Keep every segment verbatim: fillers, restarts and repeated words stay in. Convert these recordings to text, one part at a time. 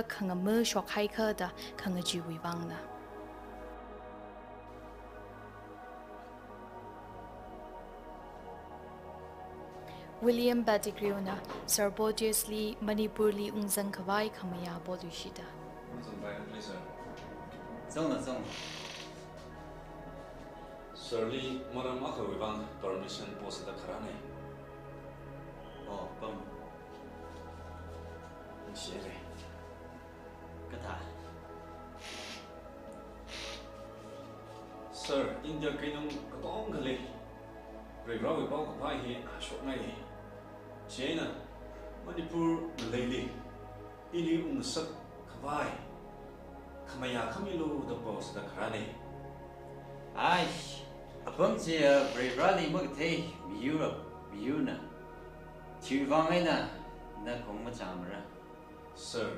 khangamashok haikha da khangacheewui vangna. William Pettigrew na Sir Porteous li Manipur li ungzang khavai khamayā poluishida. Zangna, zangna. Sir li maram akhawui vang permission posada kharāne. Oh, pam. Share. Kathā. Sir, India keinung katongali Varivarāwui paokaphā hi hāshokngai. Chieina Manipur ngaleili ili ungsak khavai khamayā khamilu da posada kharāne. Ai, apam chiya Varivarāli makathei miyur, miyurna. Chiwui vang eina na kong machāmara. Sir,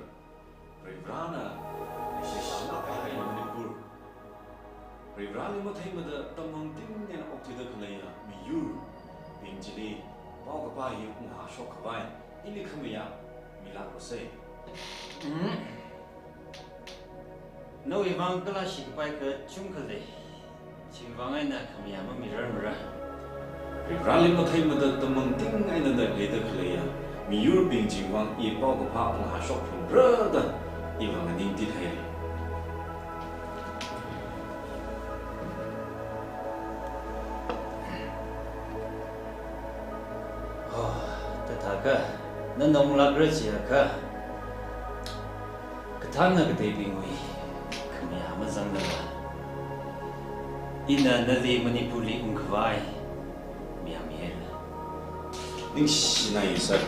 Varivarāna leishilāk kahai Manipur, Varivarāli matheimada tamangting eina okthuida khaleiya miyurbing chili paokaphā hi unghāshok khavai ili khamayā milāklusa. Mm. Nawui vang kalāshi kapai kachungkha lei. Chiwui vang eina khamayā mamirarmara. Varivarāli matheimada tamangting eina da leida khaleiya miyurbing chiwui vang i paokaphā unghāshok phungra da i vang nganingtithaire. Oh, tathākha, na nonglākra chiakha, kathāna kateibingwui khamayā mazanglala, ina nali Manipurli ungkhavai mayāmihaira. Ningshinai, sir.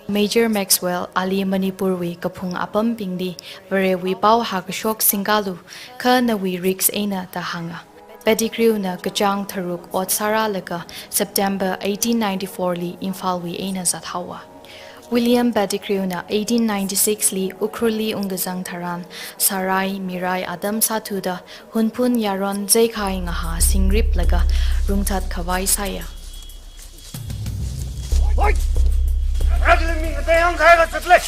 Major Maxwell ali Manipurwui kaphung apambingli Varewui pao hākashok singkalu, kha nawui risk eina da hānga. Pettigrew na kachāng tharuk ot sārālaga September eighteen ninety-four li Imphalwui eina zathaowa. William Pettigrew na eighteen ninety-six li Ukhrulli ungkazang tharan, sārai mirai atam sāthuda Hunphun yaron zeikhai ngahā singriplaga rungthat khavai sāya. Oi! Ragli mi ngatei ang kaya ka chatle.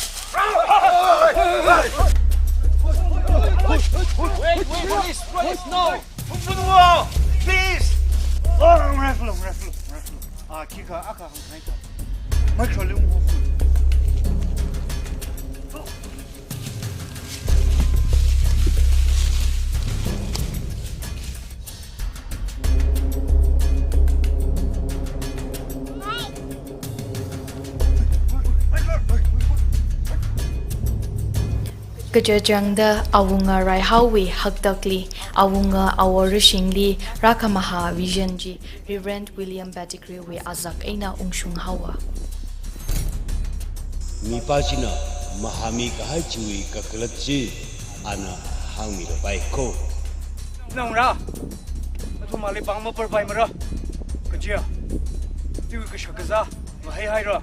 Wait, wait, please, please, no. Hunphun wo, please. Oh, rifle, rifle, rifle. Ah, kika, aka, ang kaya ka. Mai kali ung. Kachachangda awunga Raihaowui haktakli, awunga awo rishingli rākhamahā vision chi Reverend William Pettigrew wui azak eina ungshung haowa. Mipā china mahāmi kahai chiwui kakhalat chi ana hāngmi rapai ko. Naongarā, athumali pāng maparpaimara. Kajiya, chiwui kashak kazā mahaihaira.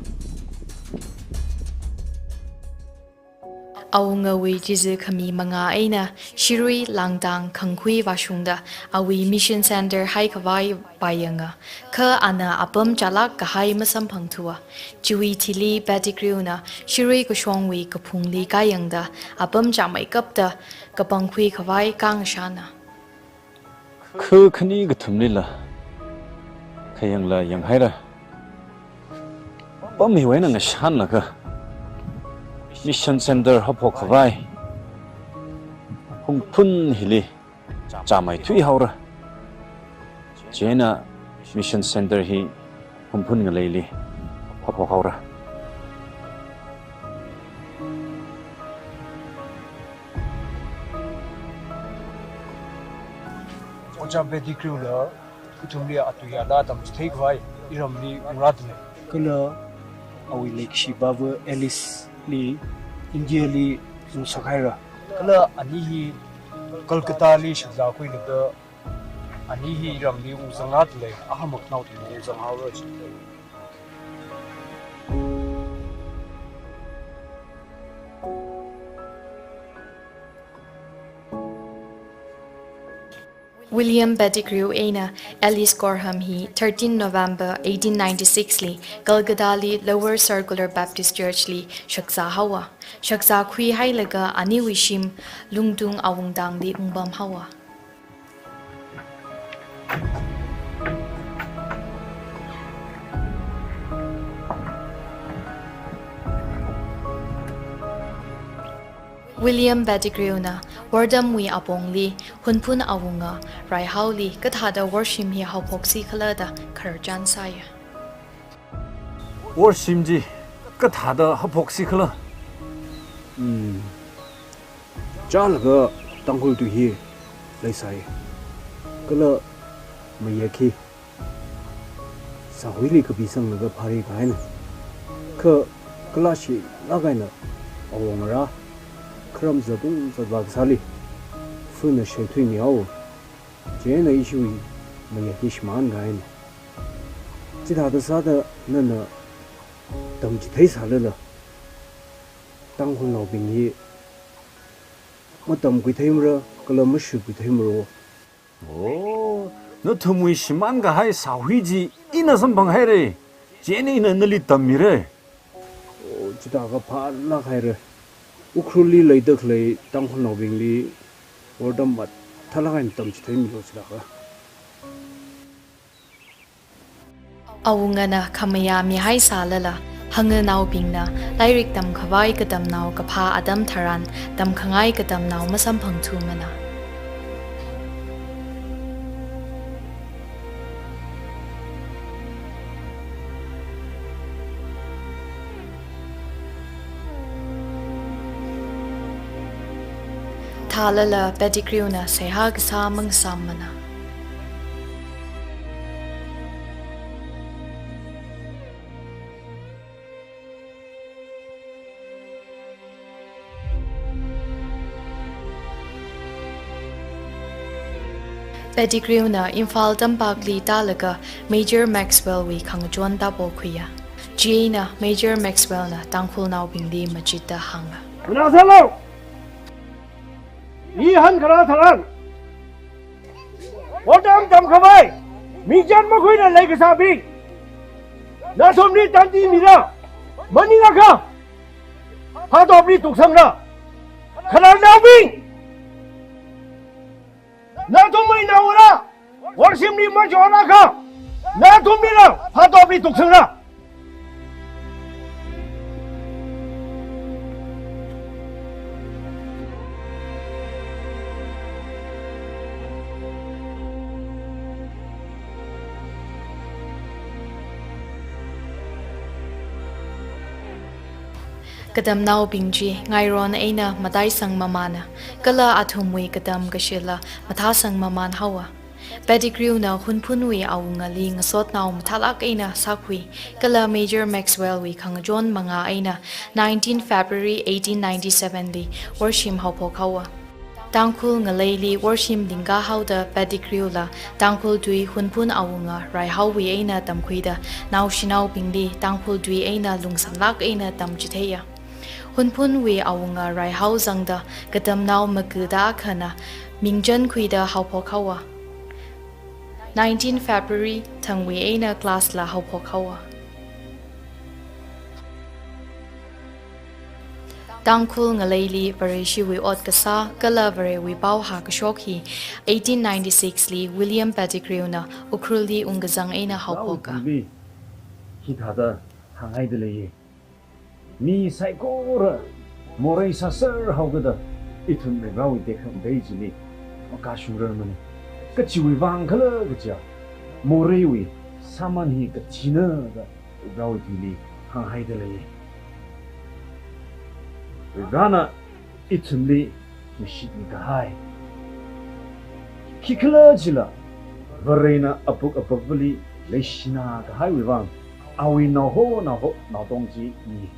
Awungawui chizi khami mangā eina Shirui, Langdang, Khangkhui vāshungda awui mission center haikhavai vāyanga, kha ana apam chālāk kahai masamphangthuwa. Chiwui thili Pettigrew na Shirui kashongwui kaphungli kāyangda apam chāmeikapta kapangkhui khavai kāngashāna. Khu khani kathumlila khayangla yanghaira. Pam hiwui eina ngashanlaga mission center haophok khavai Hunphun hili chāmeithui haora. Chieina mission center hi Hunphun ngaleili haophok haora. Ojā Pettigrew la ithumli atui ala tamchithei khavai iramli ungrāda lei. Kala awui leikashipāva Alice li India li ungsak haira. Kala ani hi Kolkata li shakzā khuilaga Ani hi ramli ungzangda lei, ahamak naobing ungzang haora chi. William Pettigrew eina Alice Goreham hi thirteen November eighteen ninety-six li Calcutta li Lower Circular Baptist Church li shakzā haowa. Shakzā khuihailaga aniwui shim Lungtung Awungtangli ungpam haowa. William Pettigrew na wortamwui apongli Hunphun awunga Raihaoli kathāda worshim hi haophoksi khala da khararchan sāya. Worshim chi kathāda haophoksi khala? Hmm. Chālaga Tangkhul tui hi leisai. Kala mayek hi sāhuili kapisanglaga phari kahaina. Kha kala shilāk eina awunga rā kharam zatung zatvā kasāli funa shaithuimi haowa. Chieina ishiwui mayek hi shimān kahaina. Chithāda sāda nana tamchithei sālala Tangkhulnaobing hi matamkhui theimara, kala mashukhui theimara. Oh, nathumwui shimān kahai sāhui chi ina samphang haira. Chieina ina nali tammira. Oh, chithākha phālāk haira. Ukhrulli leida khalei Tangkhulnaobingli wortam mathālāk eina tamchitheimilu chithākha. Awungana khamayā mihai sālala, hanganaobingna lairik tamkhavai katamnao kaphā atam tharan tamkhangai katamnao masamphangthumana. Thālala Pettigrew na seihā kasā mangasāmana. Pettigrew na Imphal tampakli tālaga Major Maxwell wui khangachon tāpokhuiya. Chieina Major Maxwell na Tangkhulnaobingli machitda hānga. Ngasālu! I hankharā tharan, wortam tamkhavai mingchan makhuina leikasābing, nathumli tandi mira, maningakha phatopli tuksangra. Khararnaobing, nathumwui naora worshimli machorakha, nathumlila phatopli tuksangra. Katamnaobing chi ngairon eina mataisang mamāna, kala athumwui katam kashila mathāsang mamān haowa. Pettigrew na Hunphunwui awungali ngasotnao mathālāk eina sākhui, kala Major Maxwell wui khangachon mangā eina nineteen February eighteen ninety-seven li worshim haophok haowa. Tangkhul ngaleili worshim lingkā haoda Pettigrew la Tangkhul tui Hunphun awunga Raihaowui eina tamkhuida naoshinaobingli Tangkhul tui eina lungsamlāk eina tamchitheiya. Hunphunwui awunga Raihao zangda katamnao makuda akhana mingchan khuida haophok haowa. Nineteen February thangwui eina class la haophok haowa. Tangkhul ngaleili Vareshiwui ot kasā kala Varewui pao hākashok hi eighteen ninety-six li William Pettigrew na Ukhrulli ungkazang eina haophoka. Hithāda hānghaida leiya. Mi saikora morei sāser haokida ithum Varivarāwui tekhamatei chili makashungrarmana. Kachiwui vang khala kaja, moreiwui sāman hi kathina da Varivarāwui tuili hānghaida lei. Varivarāna ithumli mashitmi kahai. Khikhalajila Varena apuk apakvali leishina kahaiwui vang, awui naoho naoho naotong chi mi.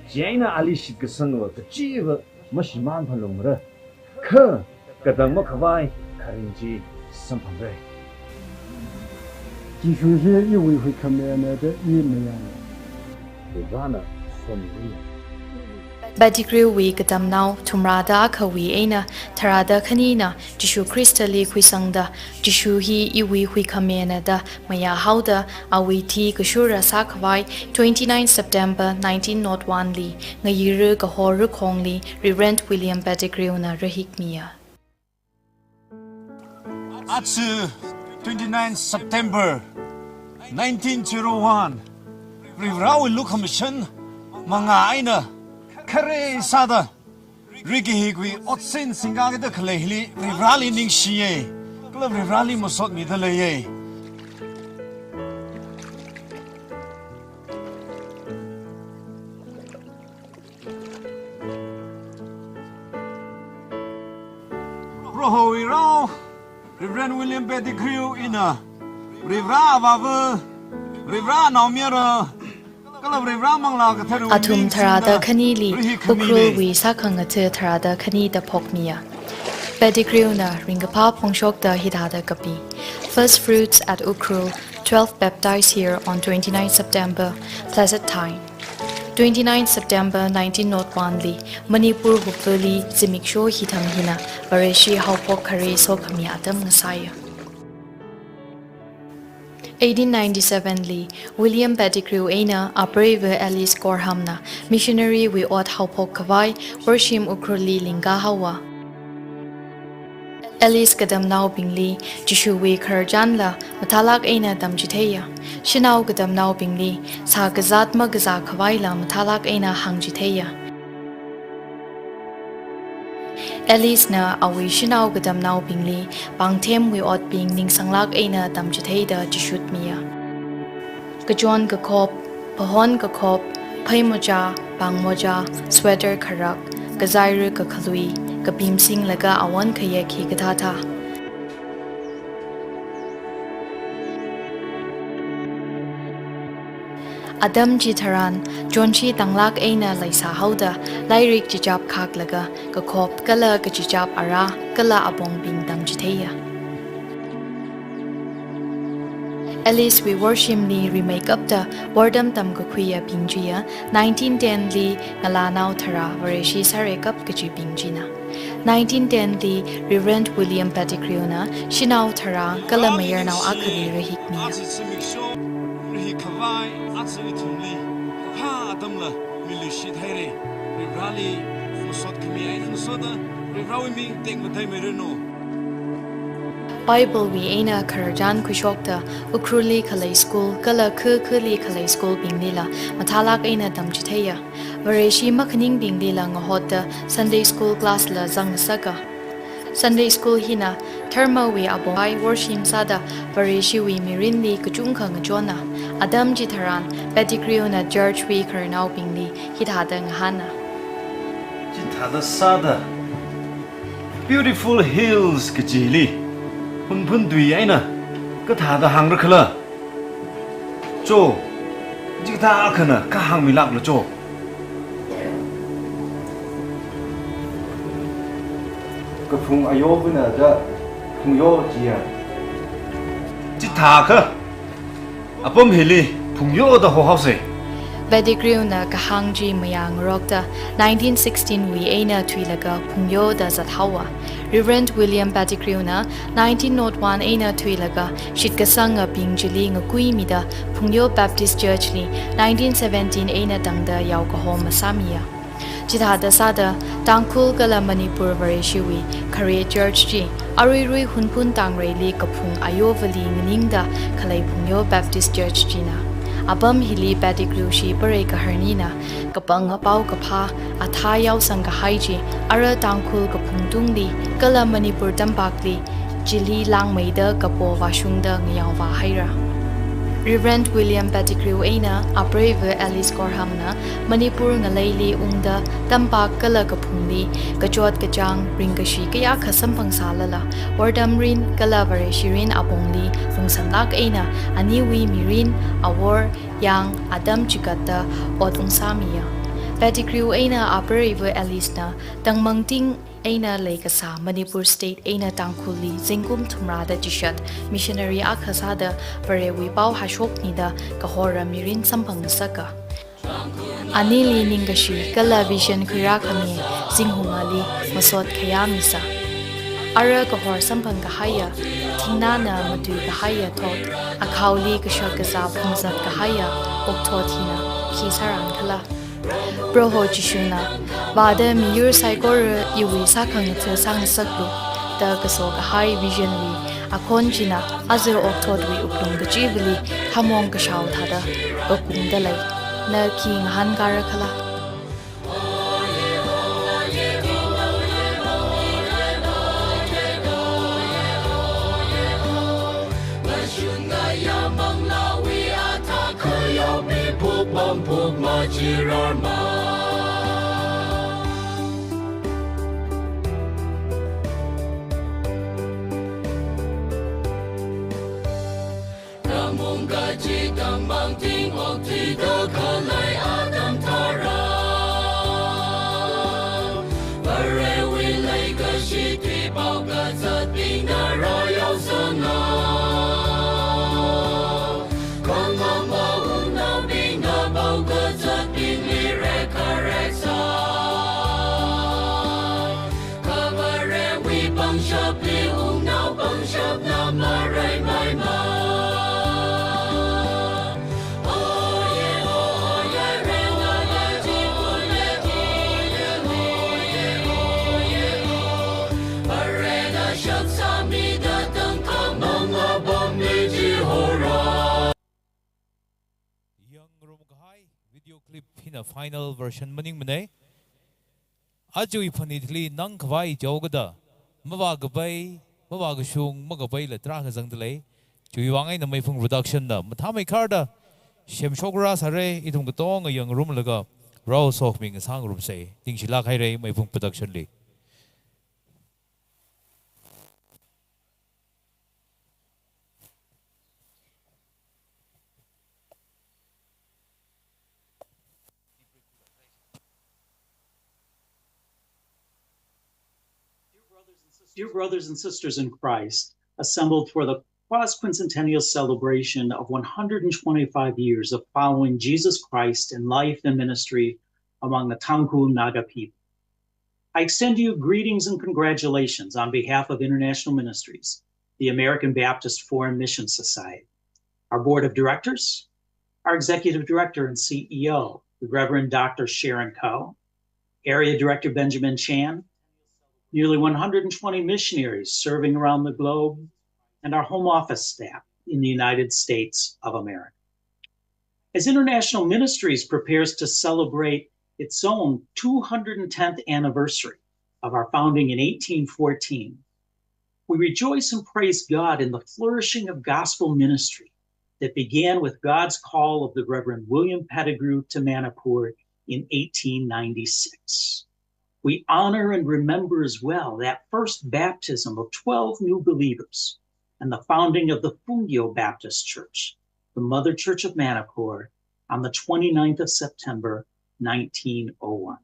Chieina ali shitkasangva kachiva mashimān phalungmara. Kha katang makhavai kharing chi samphangra. Jishu hi iwui huikhamina da i mayāna. Varena somi. Pettigrewwui katamnao thumrāda akhawui eina tharāda khanina Jishu Khristali khuisangda, Jishu hi iwui huikhamina da mayāhaoda awui thi kashura sākhavai twenty-nine September nineteen nought one li, ngayirā kaho rakhongli Reverend William Pettigrewna rahikmiya. Aja twenty-nine September nineteen zero one, Varivarāwui lukhamashan mangā eina khare sāda, rikahik wui otsin singkakida khalei hili Varivarāli ningshiya, kala Varivarāli masotmida leiya. Prohowui rao, Reverend William Pettigrew ina, Varivarā Avāva, Varivarā Naomayara, kala Varivarā Manglā Kathara athum tharāda khanili Ukhrulwui sākhangatha tharāda khani da phokmiya. Pettigrewna ringkaphā phongshokda hithāda kapi: First fruits at Ukhrul, twelve baptized here on twenty-nine September, blessed time. Twenty-nine September nineteen nought one li Manipur wukluli zimiksho hithang hina Vareshi haophok khare sokhami atam ngasāya. Eighteen ninety-seven li William Pettigrew eina apreiva Alice Gorhamna missionary wui ot haophok khavai Worshim Ukhrulli lingkā haowa. Alice katamnaobingli Jishuwui khararchanla mathālāk eina tamchitheiya. Shanao katamnaobingli sā kazāt makazā khavaila mathālāk eina hāngchitheiya. Alice na awui shanao katamnaobingli pāngthemwui otbing ningsanglāk eina tamchitheida chishutmiya. Kachon kakhop, phahon kakhop, phei moja, pāng moja, sweater kharak, kazaira kakhalui, kapim singlaga awon khayek hikathāthā. Atam chitharan, chonshi tanglāk eina leisā haoda, lairik chichap khaklaga, kakhop kala kachichap ara, kala abongbing tamchitheiya. Alice wui Worshimli rimeikapta wortam tamkakhuiyabing chiya, nineteen ten li ngalānao tharā Vareshi sāreikap kajibing china. Nineteen ten li Reverend William Pettigrewna shanao tharā kala mayarnao akhali rahikmiya. Aja zimiksho rahik khavai, aja ithumli kaphā atamla miluishit haira. Varivarāli masot khami eina ngasoda Varivarāwui ming tekmateimeiranu. Bible wui eina khararchan khuishokta Ukhrulli khalei school kala kha khali khalei school binglila mathālāk eina tamchitheiya. Vareshi makhaningbinglila ngahotda Sunday school class la zangngasaka. Sunday school hina dharmawui abong ai Worshim sāda Vareshiwui mirinli kachungkha ngachonna. Atam chitharan Pettigrewna church wui khararnaobingli hithāda ngahāna. Chithāda sāda, Beautiful Hills kajili Hunphun tui eina kathāda hāngra khala? Cho, chikathā akhana kahāngmilāklu cho. Kaphung ayovana da phungyo chiya. Chithākha, apam hili phungyo da hohaosa. Pettigrewna kahāng chi mayāngarokta nineteen sixteen wui eina thuilaga phungyo da zathaowa. Reverend William Pettigrewna nineteen nought one eina thuilaga shitkasangabing chili ngakuimida Phungyo Baptist Church li nineteen seventeen eina tangda yaokahom masāmiya. Chithāda sāda Tangkhul kala Manipur Vareshiwui khare church chi aruirui Hunphun tāngreili kaphung ayovali nganingda khalei Phungyo Baptist Church china. Apam hili Pettigrew shi parei kaharnina, kapanga paokaphā athā yaosang kahai chi ara Tangkhul kaphungtungli kala Manipur tampakli chili langmeida kapo vāshungda ngayaovāhaira. Reverend William Pettigrew eina apreiva Alice Gorhamna Manipur ngaleili ungda tampak kala kaphungli kachot kachāng ringkashi kayākha samphangsālala, wortam rin kala Vareshi rin abongli lungsanlāk eina aniwui mirin, awor, yang, atam chigatta ot ungsāmiya. Pettigrew eina apreiva Alice na tangmangting Eina leikasā Manipur State eina Tangkhulli zingkum thumrāda chishat missionary akha sāda Varewui pao hashokmida kahora mirin samphang ngasaka. Anili ningkashi kala vision khuirākhami zinghungali masot khayā misa. Ara kahor samphang kahaiya, thingnāna matui kahaiya thot, akhaoli kashak kazā phungzat kahaiya okthot hina khi sāran khala. Proho Jishuna, vāda miyur saikora iwui sākhangatha sāngasaklu, da kaso kahai vision wui akhon china aja okthotwui wuklung kachivali hamong kashao thāda, okungda lei, na khi ngahānkara khala. Ramung kachidang mangting okti da khalei atam tharan, Varewui leikashi tipao kazatbingna rāyaosanga. Kangmangva wungnaobingna pao kazatbingli rekhareksai. Kha Varewui pangshapli wungnao pangshapna mareimaima. Varena shakzāmida tangkhamang apamli chihorā. Yangngarum kahai video clip hina final version maningmanei. Ajawui phanitli nang khavai jaokada, mavākapai, mavākashung, makapaila tarākha zangda lei. Chiwui vang eina Meiphung Production na mathāmeikharda semshokra sāra, ithum katonga yangngarumlaga rao sokhami ngasāngarumsei. Ningshilāk haira Meiphung Production li. Dear brothers and sisters in Christ, assembled for the quasquincentennial celebration of one hundred twenty-five years of following Jesus Christ in life and ministry among the Tangkhul Naga people. I extend to you greetings and congratulations on behalf of International Ministries, the American Baptist Foreign Mission Society, our board of directors, our executive director and C E O, the Reverend Doctor Sharon Coe, Area Director Benjamin Chan, nearly one hundred twenty missionaries serving around the globe, and our home office staff in the United States of America. As International Ministries prepares to celebrate its own two hundred tenth anniversary of our founding in eighteen fourteen, we rejoice and praise God in the flourishing of gospel ministry that began with God's call of the Reverend William Pettigrew to Manipur in eighteen ninety-six. We honor and remember as well that first baptism of twelve new believers and the founding of the Phungyo Baptist Church, the mother church of Manipur, on the twenty-ninth of September, nineteen oh one.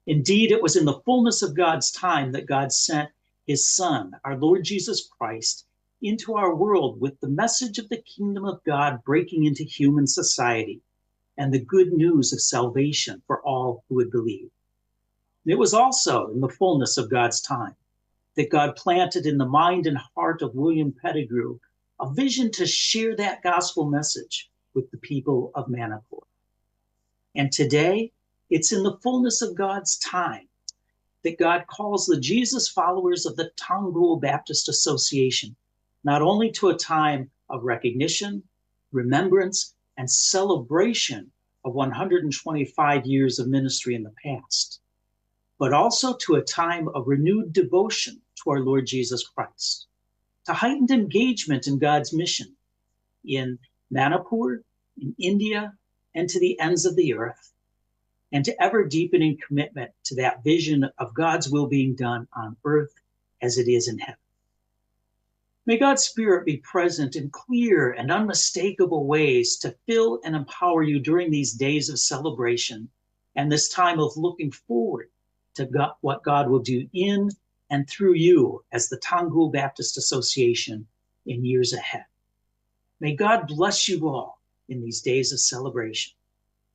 Indeed, it was in the fullness of God's time that God sent his Son, our Lord Jesus Christ, into our world with the message of the kingdom of God breaking into human society and the good news of salvation for all who would believe. And it was also in the fullness of God's time that God planted in the mind and heart of William Pettigrew a vision to share that gospel message with the people of Manipur. And today, it's in the fullness of God's time that God calls the Jesus followers of the Tangkhul Baptist Association not only to a time of recognition, remembrance, and celebration of one hundred twenty-five years of ministry in the past, but also to a time of renewed devotion to our Lord Jesus Christ, to heightened engagement in God's mission in Manipur, in India, and to the ends of the earth, and to ever deepening commitment to that vision of God's will being done on earth as it is in heaven. May God's Spirit be present in clear and unmistakable ways to fill and empower you during these days of celebration and this time of looking forward to God, what God will do in and through you as the Taungoo Baptist Association in years ahead. May God bless you all in these days of celebration.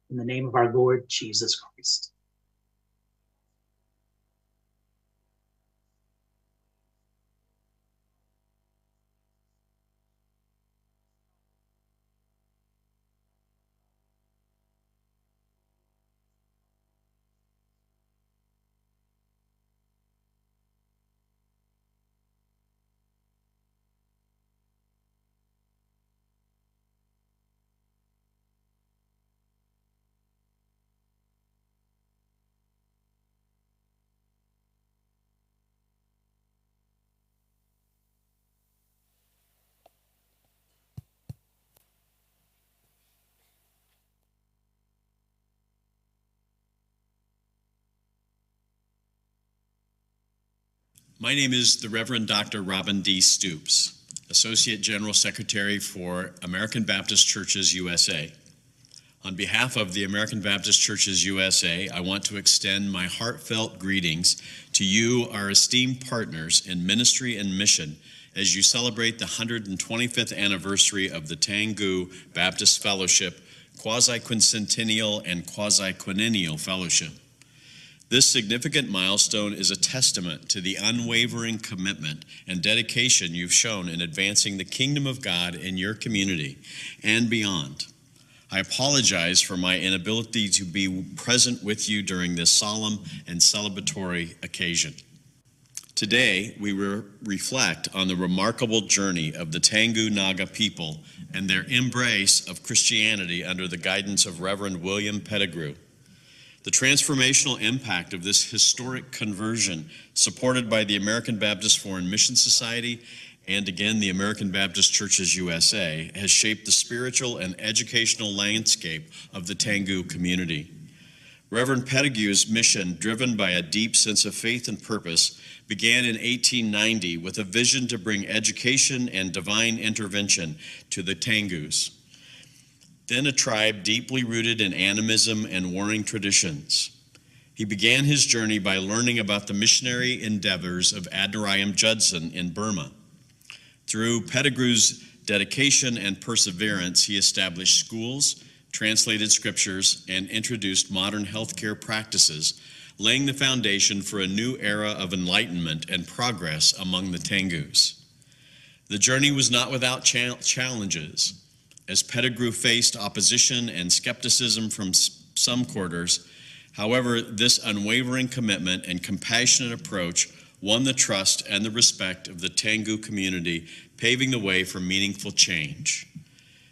In the name of our Lord Jesus Christ. My name is the Reverend Doctor Robin D. Stoops, Associate General Secretary for American Baptist Churches U S A. On behalf of the American Baptist Churches U S A, I want to extend my heartfelt greetings to you, our esteemed partners in ministry and mission, as you celebrate the hundred and twenty-fifth anniversary of the Taungoo Baptist Fellowship Quasi-Quincentennial and Quasi-Quinennial Fellowship. This significant milestone is a testament to the unwavering commitment and dedication you've shown in advancing the kingdom of God in your community and beyond. I apologize for my inability to be present with you during this solemn and celebratory occasion. Today, we re-, reflect on the remarkable journey of the Taungoo Naga people and their embrace of Christianity under the guidance of Reverend William Pettigrew. The transformational impact of this historic conversion, supported by the American Baptist Foreign Mission Society and again the American Baptist Churches U S A, has shaped the spiritual and educational landscape of the Taungoo community. Reverend Pettigrew's mission, driven by a deep sense of faith and purpose, began in eighteen ninety with a vision to bring education and divine intervention to the Taungoos, then a tribe deeply rooted in animism and warring traditions. He began his journey by learning about the missionary endeavors of Adoniram Judson in Burma. Through Pettigrew's dedication and perseverance, he established schools, translated scriptures, and introduced modern healthcare practices, laying the foundation for a new era of enlightenment and progress among the Taungoos. The journey was not without cha-, challenges, as Pettigrew faced opposition and skepticism from s-, some quarters. However, this unwavering commitment and compassionate approach won the trust and the respect of the Taungoo community, paving the way for meaningful change.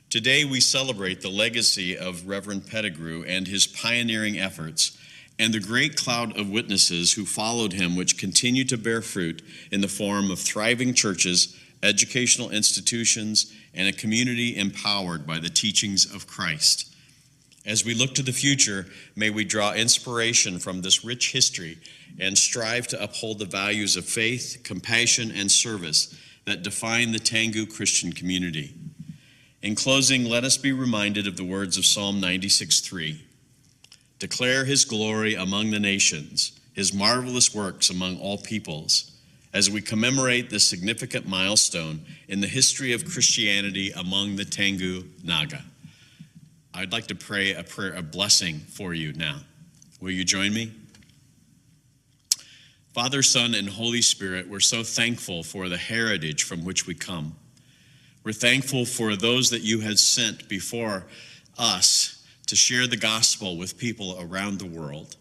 Today, we celebrate the legacy of Reverend Pettigrew and his pioneering efforts, and the great cloud of witnesses who followed him, which continue to bear fruit in the form of thriving churches, educational institutions, and a community empowered by the teachings of Christ. As we look to the future, may we draw inspiration from this rich history and strive to uphold the values of faith, compassion, and service that define the Taungoo Christian community. In closing, let us be reminded of the words of Psalm ninety-six three. "Declare his glory among the nations, his marvelous works among all peoples," as we commemorate this significant milestone in the history of Christianity among the Taungoo Naga. I'd like to pray a prayer of blessing for you now. Will you join me? Father, Son, and Holy Spirit, we're so thankful for the heritage from which we come. We're thankful for those that you had sent before us to share the gospel with people around the world.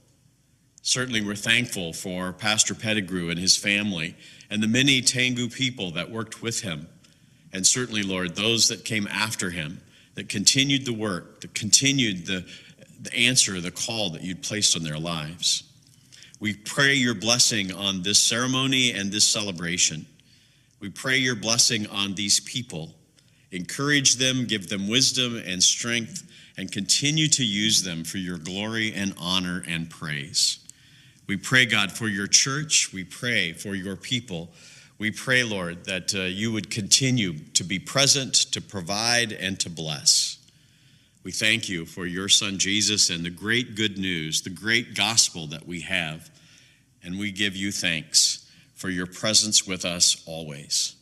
Certainly, we're thankful for Pastor Pettigrew and his family and the many Taungoo people that worked with him. And certainly, Lord, those that came after him, that continued the work, that continued the, the answer, the call that you'd placed on their lives. We pray your blessing on this ceremony and this celebration. We pray your blessing on these people. Encourage them, give them wisdom and strength, and continue to use them for your glory and honor and praise. We pray, God, for your church. We pray for your people. We pray, Lord, that, uh, you would continue to be present, to provide, and to bless. We thank you for your Son, Jesus, and the great good news, the great gospel that we have. And we give you thanks for your presence with us always.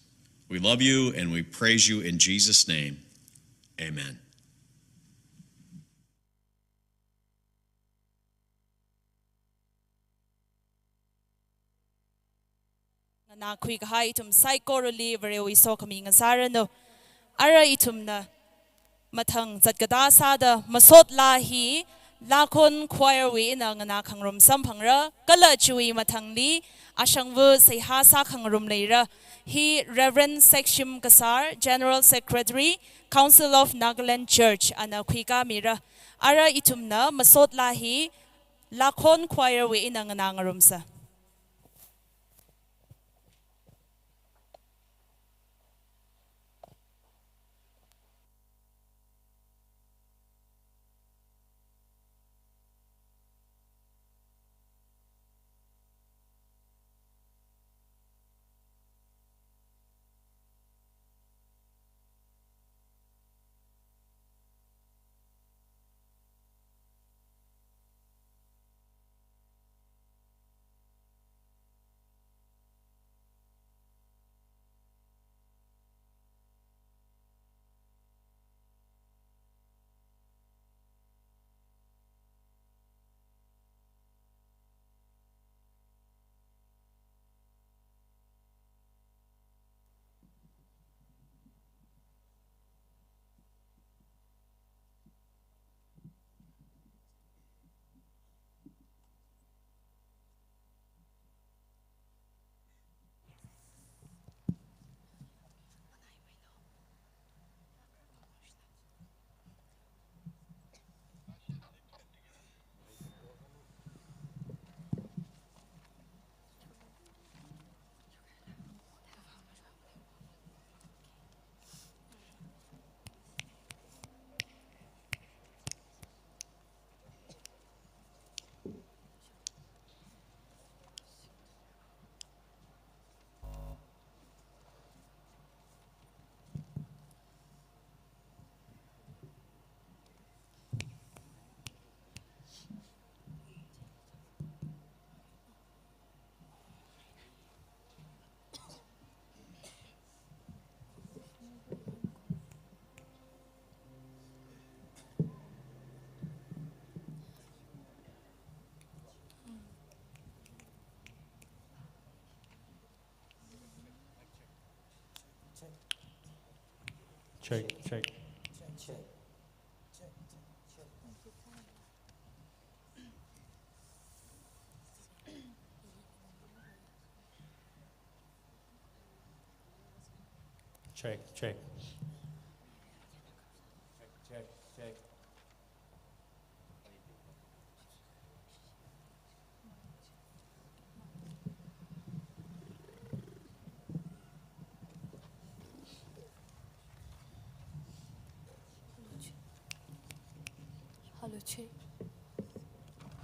We love you and we praise you in Jesus' name. Amen. Nganākhui kahai ithum saikorali Varewui sokhami ngasāranu. Ara ithumna mathang zatkatā sāda masot laa hi Lakhon Choir wui eina nganā khangarum samphangra, kala chiwui mathangli ashangva seihā sākhangarum leira. Hi Reverend Sekshim Kasar, General Secretary, Council of Nagaland Church, ana khuikāmira. Ara ithumna masot laa hi Lakhon Choir wui eina nganā ngarumsa. Check, check. Check, check. Check, check, check. Hello, check. Check.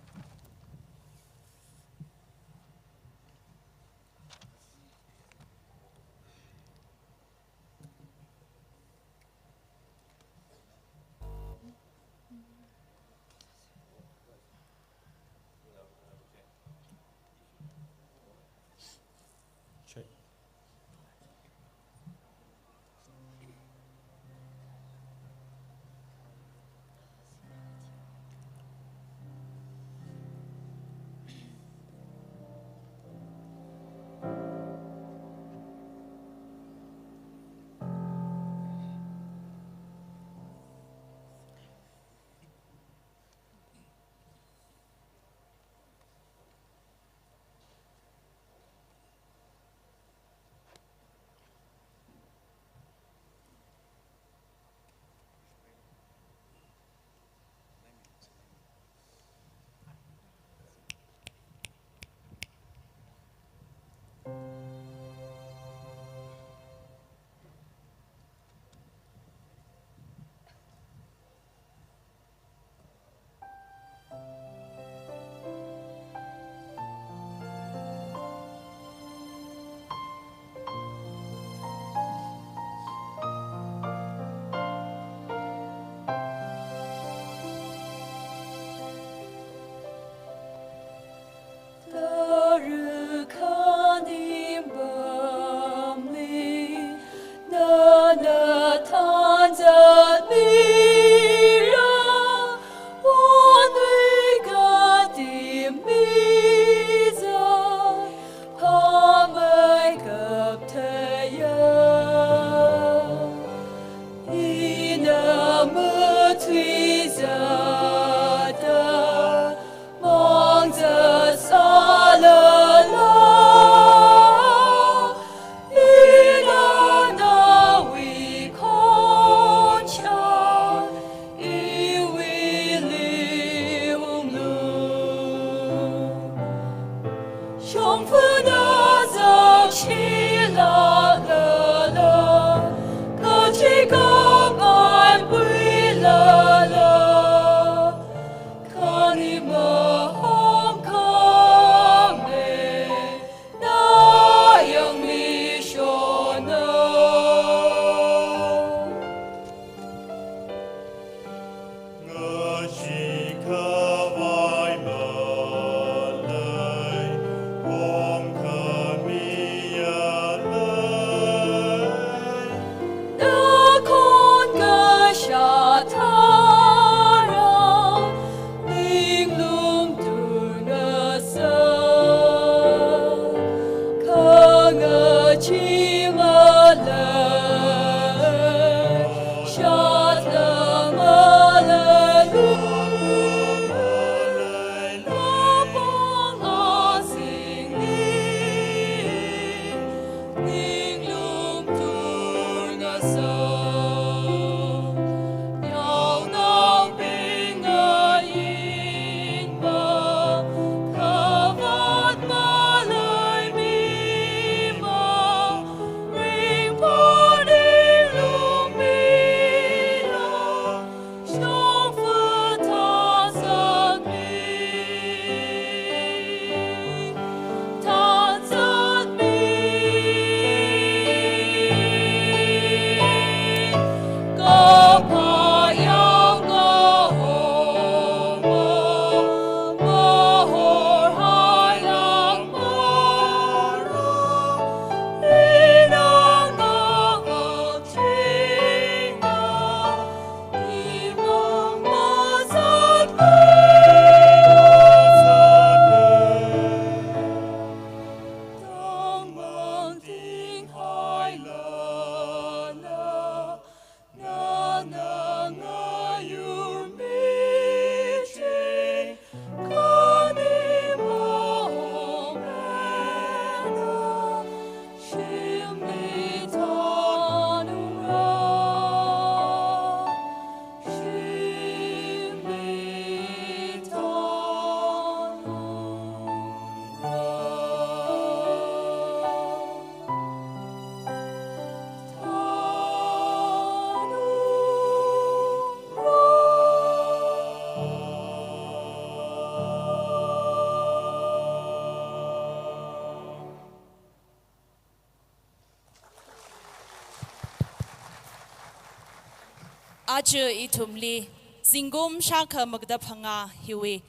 Aja ithumli, zingkum shākha magada phangā hiwui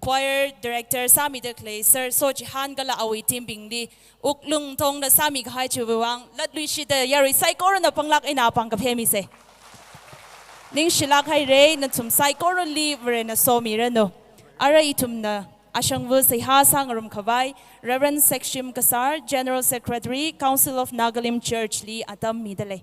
Choir Director sāmida khalei Sir Sochihan kala awui team bingli, wuklung tongda sāmi kahai chiwui vang, latluishida yarui saikorana panglāk eina pāng kaphā misa. Ningshilāk haira, nathum saikorali Varena somiranu. Ara ithumna, ashangva seihā sāngarum khavai, Reverend Sekshim Kasar, General Secretary, Council of Nagalim Church li atam mida lei.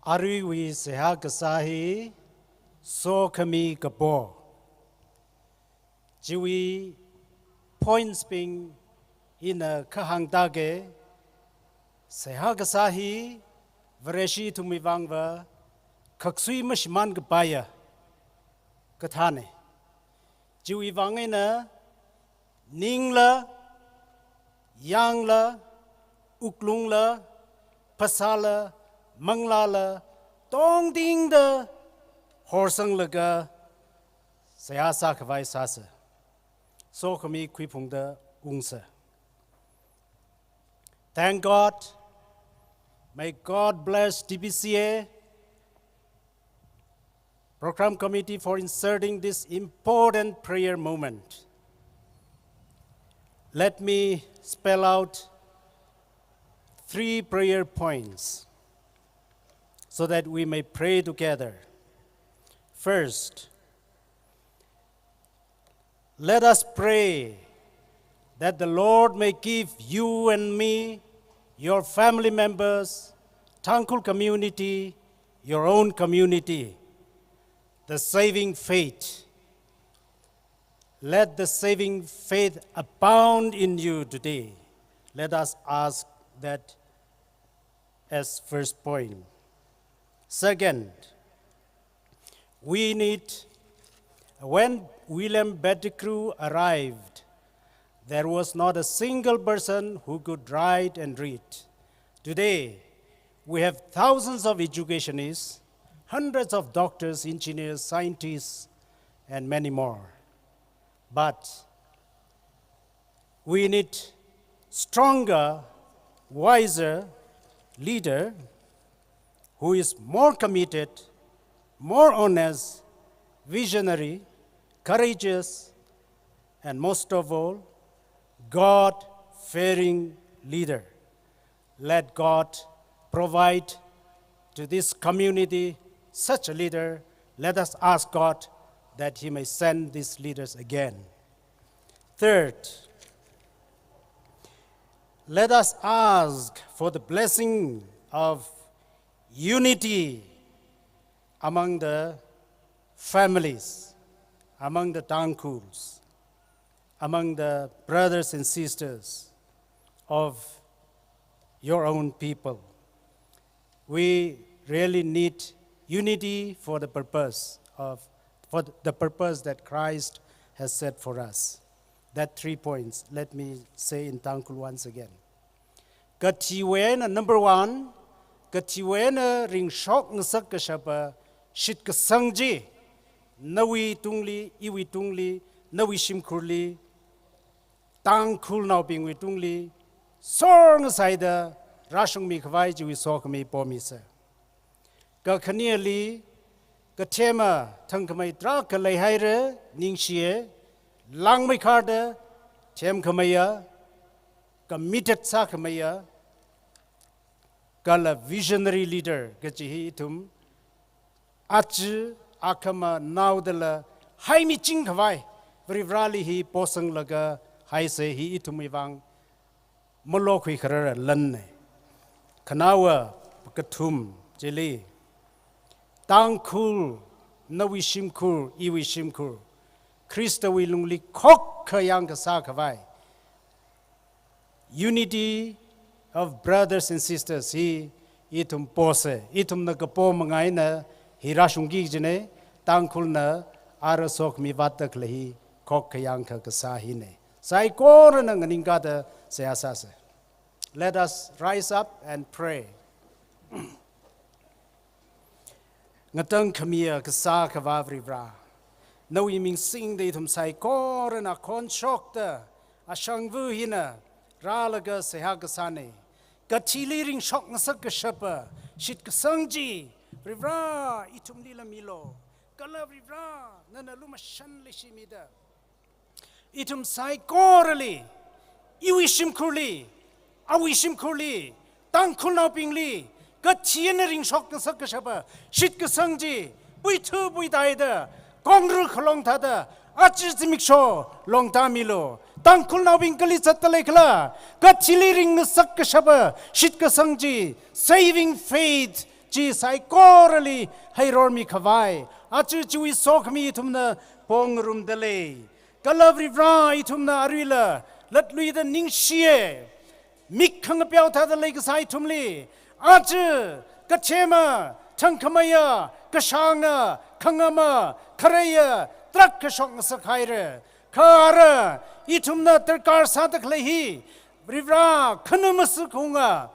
Aruiwui seihā kasā hi, sokhami kapo. Chiwui points bing ina kahāng tāke, seihā kasā hi, Vareshi ithumwui vangva, khaksui mashimān kapaiya, kathāne. Chiwui vang eina, ningla, yangla, wuklungla, phasāla, manglāla, tongtingda horsanglaga, seihā sākhavai sāsa. Sokhami khuiphungda ungsa. Thank God. May God bless T B C A Program Committee for inserting this important prayer moment. Let me spell out three prayer points so that we may pray together. First, let us pray that the Lord may give you and me, your family members, Tangkhul community, your own community, the saving faith. Let the saving faith abound in you today. Let us ask that as first point. Second, we need, when William Pettigrew arrived, there was not a single person who could write and read. Today, we have thousands of educationists, hundreds of doctors, engineers, scientists, and many more. But we need stronger, wiser leader who is more committed, more honest, visionary, courageous, and most of all, God-fearing leader. Let God provide to this community such a leader. Let us ask God that He may send these leaders again. Third, let us ask for the blessing of unity among the families, among the Tangkhuls, among the brothers and sisters of your own people. We really need unity for the purpose of, for the purpose that Christ has set for us. That three points, let me say in Tangkhul once again. Kathiwui eina number one, kathiwui eina ringshok ngasak kashapa shitkasang chi, nawui tungli, iwui tungli, nawui shimkhurli, Tangkhulnaobingwui tungli, sor ngasaida rāshungmi khavai chiwui sokhami pomisa. Kakhaneli, kathema thangkhamei tarākha leihaira, ningshiya, langmeikharda themkhameiya, committed sākhameiya, kala visionary leader kachi hi ithum, aja akhama naodala haimiching khavai, Varivarali hi posanglaga haisa hi ithumwui vang malokhui kharara lanna. Khanaowa kathum chili, Tangkhul, nawui shimkhur, iwui shimkhur, Khristawui lungli khokkha yangkasā khavai, unity of brothers and sisters hi ithum posa, ithumna kapo manga eina hi rāshungki kajina, Tangkhulna ara sokhami vātda khalei hi khokkha yangkha kasā hina. Saikorana nganingkāda seihā sāsa. Let us rise up and pray. Ngatangkhamiya kasā Akhava Varivarā, nawui ming singda ithum saikorana khonshokta ashangva hina rālaga seihā kasāna. Kathili ringshok ngasak kashapa shitkasang chi Varivarā ithumlila milu. Kala Varivarā nana lumashan leishimida, ithum saikorali, iwui shimkhurli, awui shimkhurli, Tangkhulnaobingli kathi eina ringshok ngasak kashapa shitkasang chi puithu puitaida, kongru khalong thāda, aja zimiksho longtāmilu. Tangkhulnaobing kali zatda leikhala, kathili ring ngasak kashapa shitkasang chi, saving faith chi saikorali heirormi khavai aja chiwui sokhami ithumna pongrumda lei. Kala Varivarā ithumna aruila latluida ningshiya. Mik khangapeo thāda leikasā ithumli aja kathema, thangkhameiya, kashānga, khangama, khareiya tarākha shok ngasak haira. Kha ara ithumna darkar sāda khalei hi Varivarā khanamasa khaunga,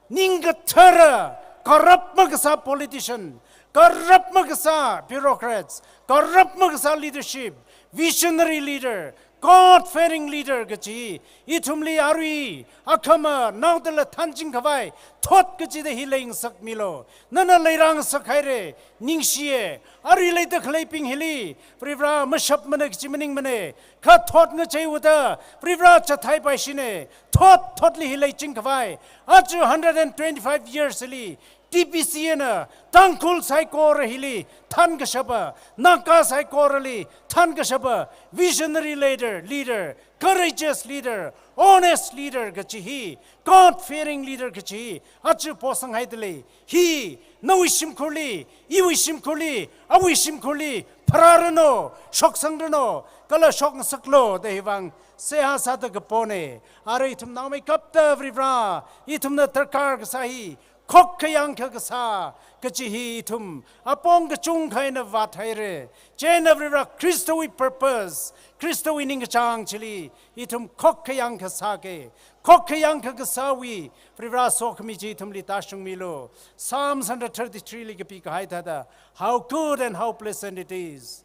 ning kathara, corrupt makasā politician, corrupt makasā bureaucrats, corrupt makasā leadership, visionary leader, God-fearing leader kachi ithumli arui akhama naodala thanching khavai thot kachida hi leingasakmilu. Nana leirāngasak haira, ningshiya. Arui leida khaleibing hili Varivarā mashapmana kachi maningmana. Kha thot ngacheiwuda Varivarā chathai paishina. Thot thotli hi leiching khavai aja hundred and twenty-five years li T B C na Tangkhul saikora hili thankashapa, Naga saikorali thankashapa visionary leader, leader, courageous leader, honest leader kachi hi, God-fearing leader kachi hi aja posang haida lei. Hi nawui shimkhurli, iwui shimkhurli, awui shimkhurli pharāranu, shoksangranu, kala shok ngasaklu da hivang seihā sāda kapona. Ara ithum naomeikapta Varivarā, ithumna darkar kasā hi khokkha yangkha kasā kachi hi ithum apong kachungkha eina vāthaira. Chieina Varivarā Khristawui purpose, Khristawui ningkachāng chili ithum khokkha yangkha sāki. Khokkha yangkha kasāwui Varivarā sokhami chi ithumli tāshungmilu. Psalms hundred thirty-three li kapikahai thāda, "How good and how pleasant it is,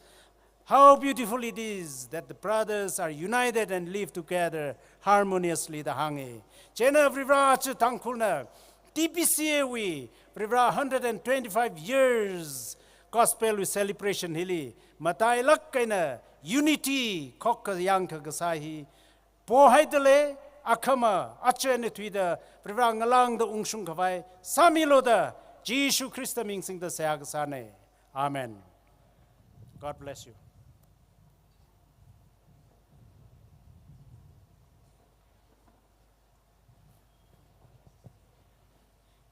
how beautiful it is that the brothers are united and live together harmoniously," da hānga. Chieina Varivarā aja Tangkhulna T B C A wui Varivarā hundred and twenty-five years gospel wui celebration hili matailāk eina unity, khokkha yangkha kasā hi pohaida lei. Akhama aja eina thuida Varivarā ngalāngda ungshung khavai sāmilu da Jishu Khrista ming singda seihā kasāna. Amen. God bless you.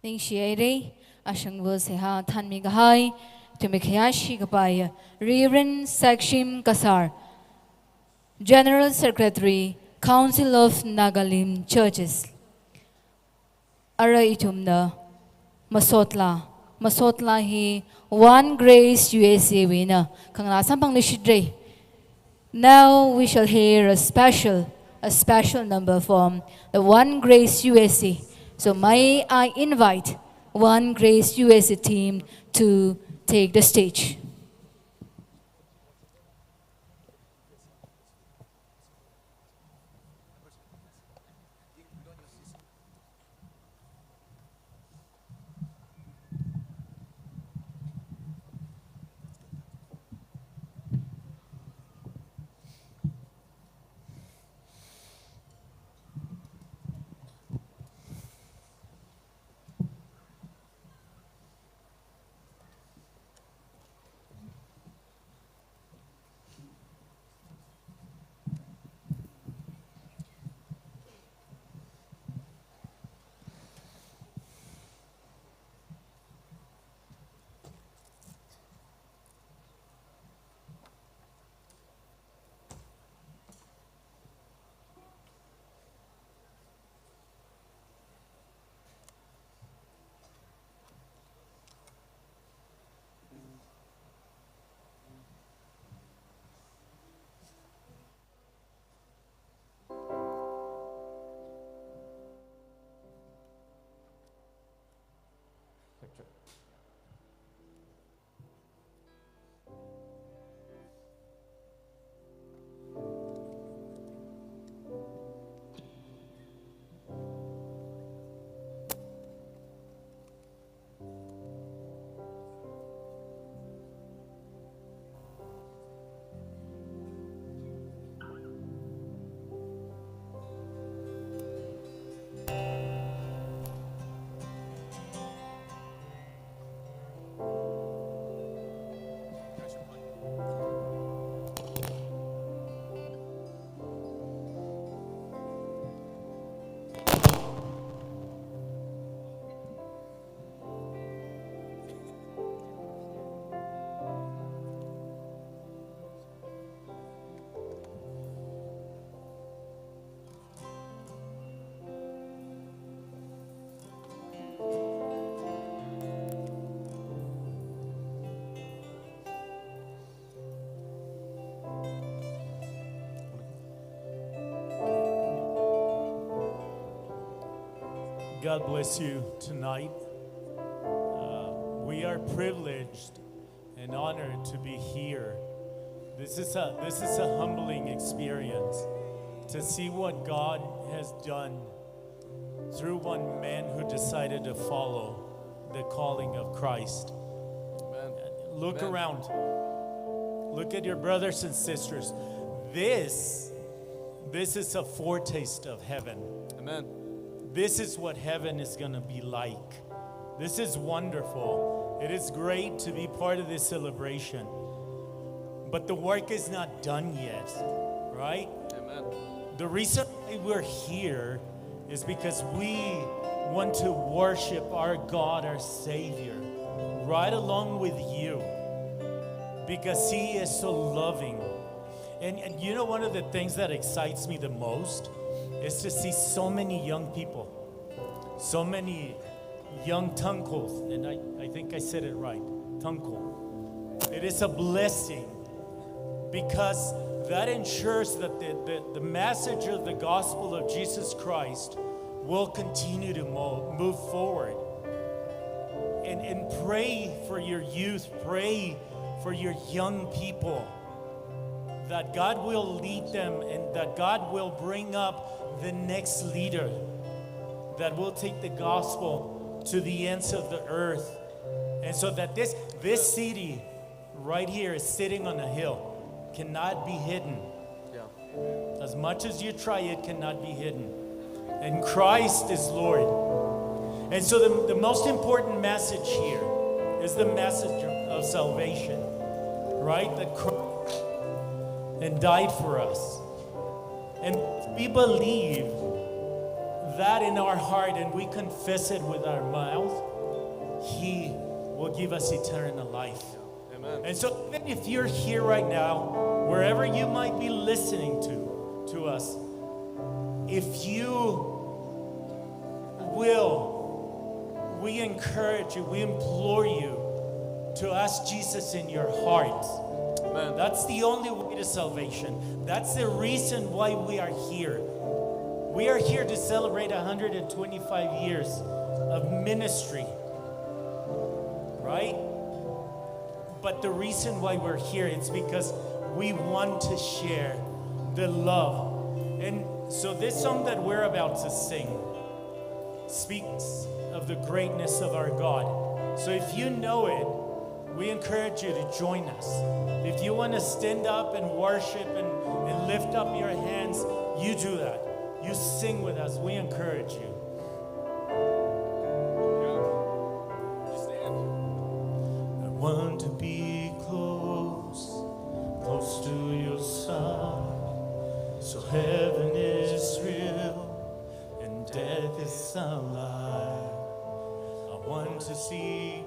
Ningshi haira, ashangva seihā thanmikahai, ithumwui khayāshi kapai Reverend Sekshim Kasar, General Secretary, Council of Nagalim Churches. Ara ithumna masotla, masotla hi One Grace U S A wui eina khanganā samphangluishitra. Now we shall hear a special, a special number from the One Grace U S A. So may I invite One Grace U S A team to take the stage. God bless you tonight. Uh, we are privileged and honored to be here. This is a, this is a humbling experience to see what God has done through one man who decided to follow the calling of Christ. Amen. Look around. Look at your brothers and sisters. This, this is a foretaste of heaven. Amen. This is what heaven is gonna be like. This is wonderful. It is great to be part of this celebration. But the work is not done yet, right? Amen. The reason why we're here is because we want to worship our God, our Savior, right along with you, because He is so loving. And, and you know, one of the things that excites me the most is to see so many young people, so many young Tangkhuls, and I, I think I said it right, Tangkhul. It is a blessing because that ensures that the, the, the message of the gospel of Jesus Christ will continue to mo-, move forward. And, and pray for your youth, pray for your young people, that God will lead them and that God will bring up the next leader that will take the gospel to the ends of the earth. And so that this, this city right here is sitting on a hill, cannot be hidden. Yeah. As much as you try, it cannot be hidden. And Christ is Lord. And so the, the most important message here is the message of salvation, right? That Christ and died for us. And we believe that in our heart and we confess it with our mouth, He will give us eternal life. Amen. And so, even if you're here right now, wherever you might be listening to, to us, if you will, we encourage you, we implore you to ask Jesus in your heart. Amen. That's the only way to salvation. That's the reason why we are here. We are here to celebrate a hundred and twenty-five years of ministry, right? But the reason why we're here is because we want to share the love. And so this song that we're about to sing speaks of the greatness of our God. So if you know it, we encourage you to join us. If you want to stand up and worship and, and lift up your hands, you do that. You sing with us. We encourage you. I want to be close, close to your side. So heaven is real and death is a lie. I want to see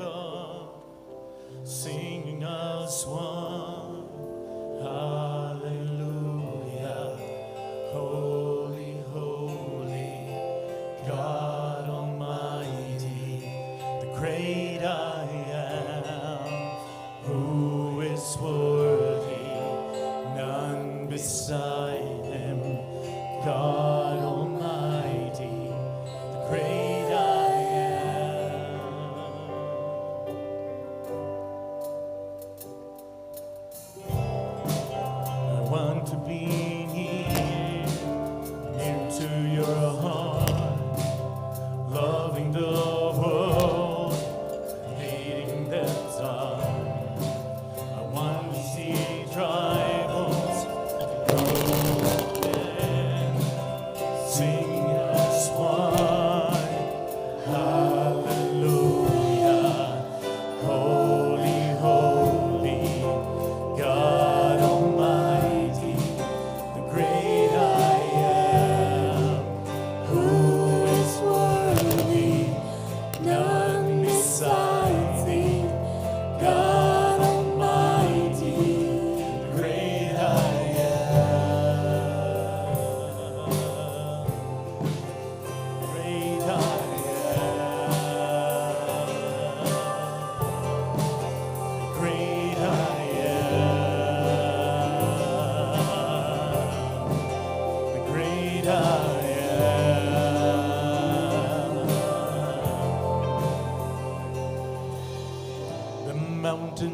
above, singing as one. Hallelujah. Holy, holy, God Almighty, the great I am. Who is worthy? None beside Him. God Almighty, the great I am.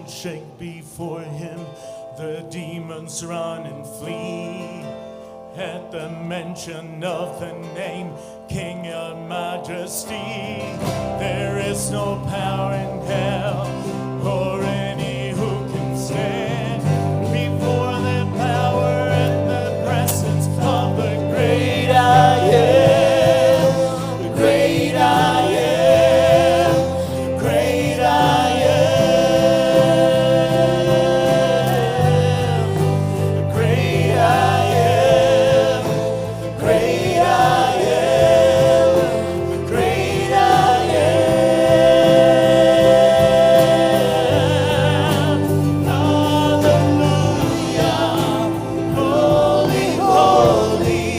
Shake before him, the demons run and flee. At the mention of the name, King of Majesty, there is no power in hell or any who can stand before the power and the presence of the great I am, the great I am, the great I am, the great I am. The great I am, the great I am. Hallelujah. Holy, holy,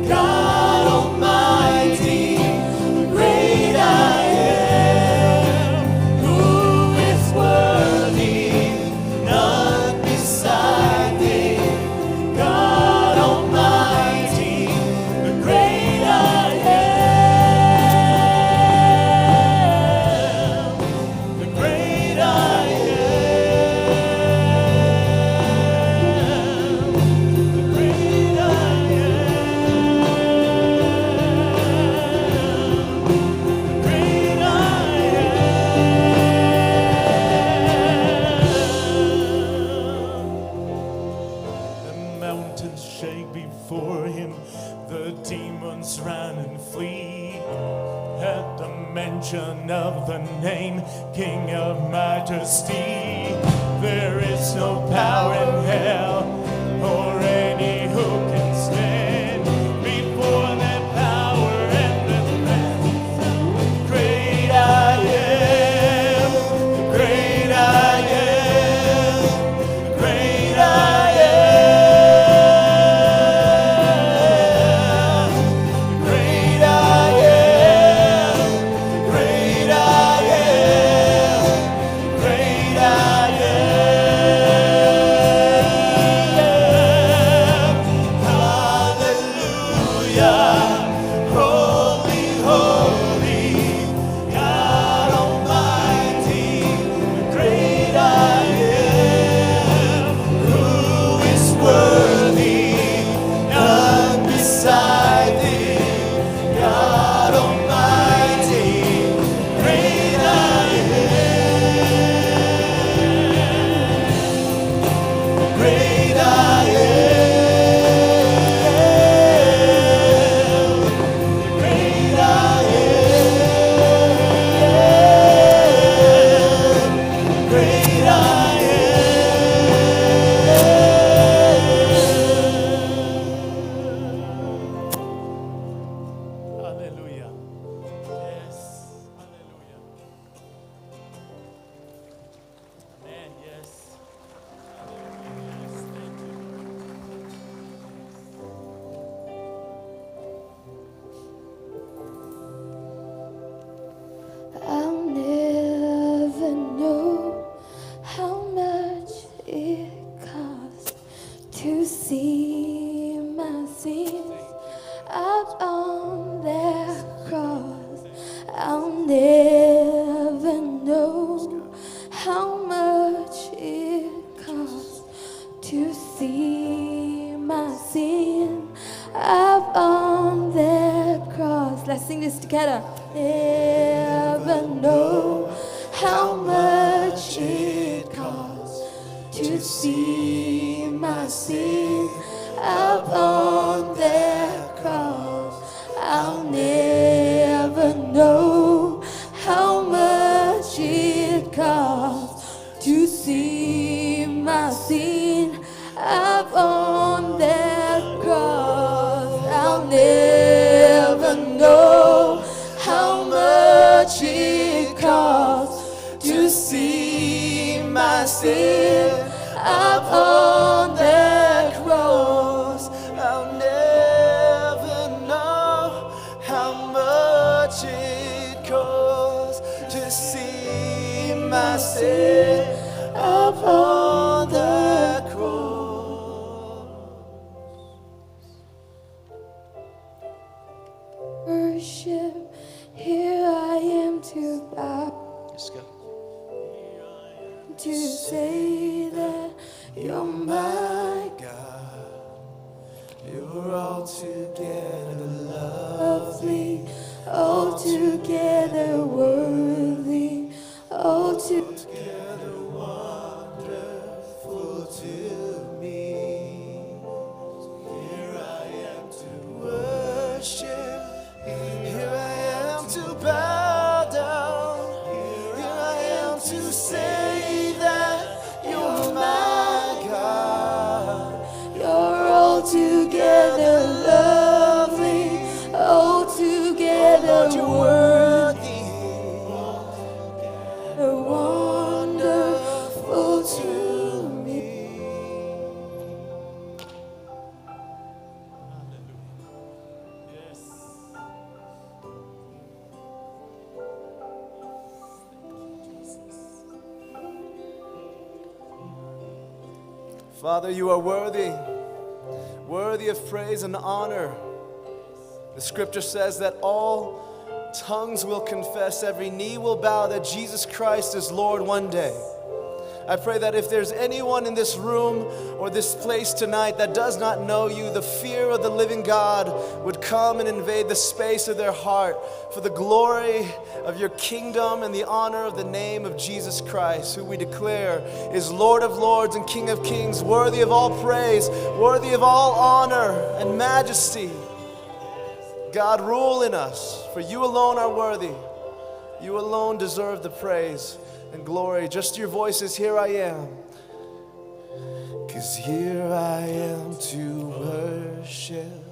God Almighty, the great I am, who is worthy, none beside thee, God Almighty, the great I am, the great I am, the great I am. Great I am. The mountains shake before him, the demons run and flee. At the mention of the name, King of Majesty, there is no power in hell or any who can stand before that power and the presence of the great I am, the great I am, the great I am, the great I am, the great I am. Great I am. Hallelujah. Holy, holy, God Almighty, the great I am, who is worthy, none beside thee. God Almighty, great I am, great I am, great I am, great I am. Hallelujah. Yes. Hallelujah. Amen. Yes. Hallelujah. Yes. Thank you, Lord. I'll never know how much it costs to see my sins up on that cross. I'll never know how much it costs to see my sin up on that cross. Let's sing this together. Never know how much it costs to see my sin up on that cross. I'll never know how much it costs to see my sin up on that cross. I'll never know how much it costs to see my sin up on that cross. I'll never know how much it costs to see my sin up on that cross. Worship, here I am to bow. Yes, God. To Say that you're my God. You're altogether lovely, altogether worthy, altogether wonderful to me. Here I am to worship. Here I am to bow down. Here I am to say that you're my God. You're altogether lovely, altogether worthy, wonderful to me. Father, you are worthy, worthy of praise and honor. The scripture says that all tongues will confess, every knee will bow that Jesus Christ is Lord one day. I pray that if there's anyone in this room or this place tonight that does not know you, the fear of the living God would come and invade the space of their heart for the glory of your kingdom and the honor of the name of Jesus Christ, who we declare is Lord of lords and King of kings, worthy of all praise, worthy of all honor and majesty. God, rule in us, for you alone are worthy. You alone deserve the praise and glory. Just your voices, "Here I am." 'Cause here I am to worship,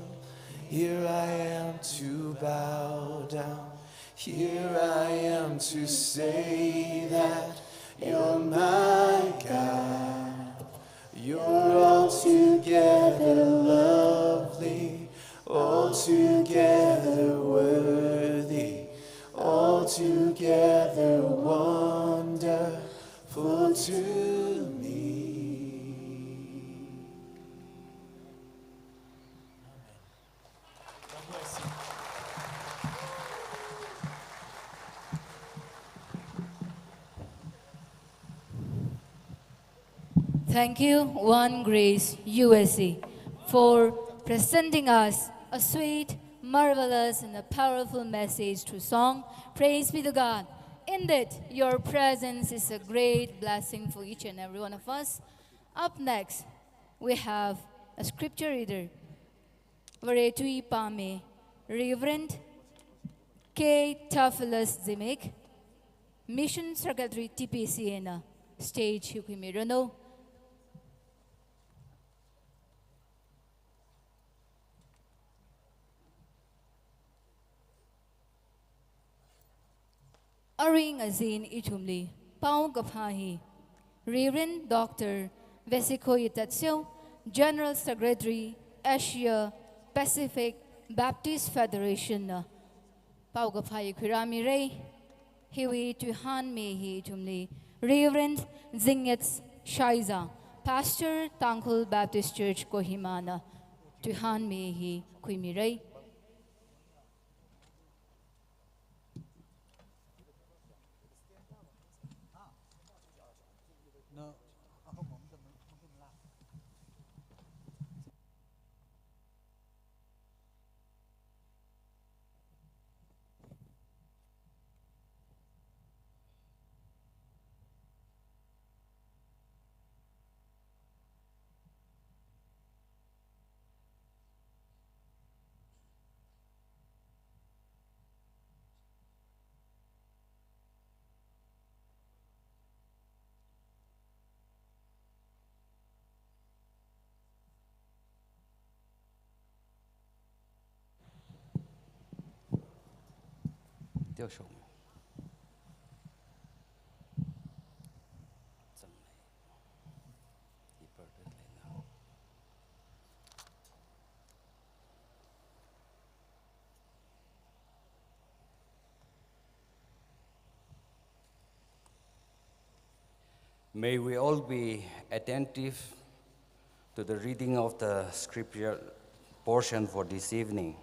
here I am to bow down, here I am to say that you're my God. You're altogether lovely, altogether worthy, altogether wonderful to me. Thank you, One Grace U S A, for presenting us a sweet, marvelous, and a powerful message through song. Praise be to God. Indeed, your presence is a great blessing for each and every one of us. Up next, we have a scripture reader, Vare tui pāmi, Reverend K Theophilus Zimik, Mission Secretary T P C A na stage hi khuimiranu. Aring azin ithumli paokaphā hi Reverend Doctor Vesiko Yitatseo, General Secretary, Asia Pacific Baptist Federation na paokaphā hi khuirāmira. Hiwui tuihānmi hi ithumli Reverend Zingyat Shaiza, Pastor, Tangkhul Baptist Church, Kohima na tuihānmi hi khuimira. May we all be attentive to the reading of the scripture portion for this evening.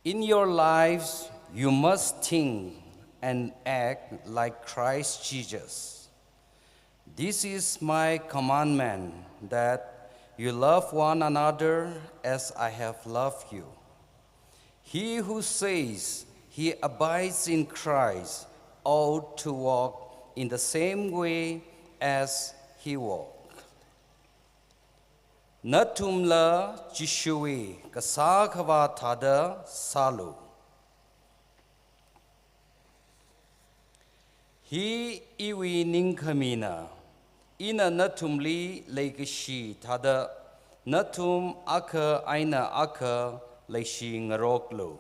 In your lives, you must think and act like Christ Jesus. This is my commandment, that you love one another as I have loved you. He who says he abides in Christ ought to walk in the same way as he walked. Nathumla Jishuwui kasā khavā thāda sālu. Hi iwui ningkhamina, ina nathumli leikashi thāda, nathum akha eina akha leishingaroklu.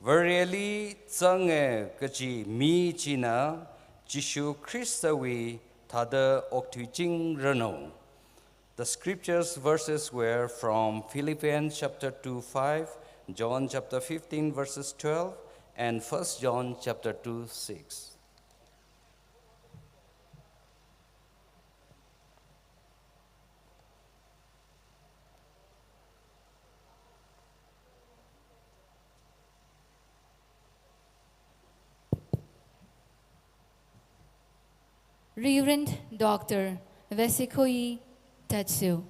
Vareli zanga kaji mi china Jishu Khristawui thāda okthuichingranu. The scriptures verses were from Philippians chapter two five, John chapter fifteen verses twelve, and First John chapter two six. Reverend Doctor Vesikoi Tatsu,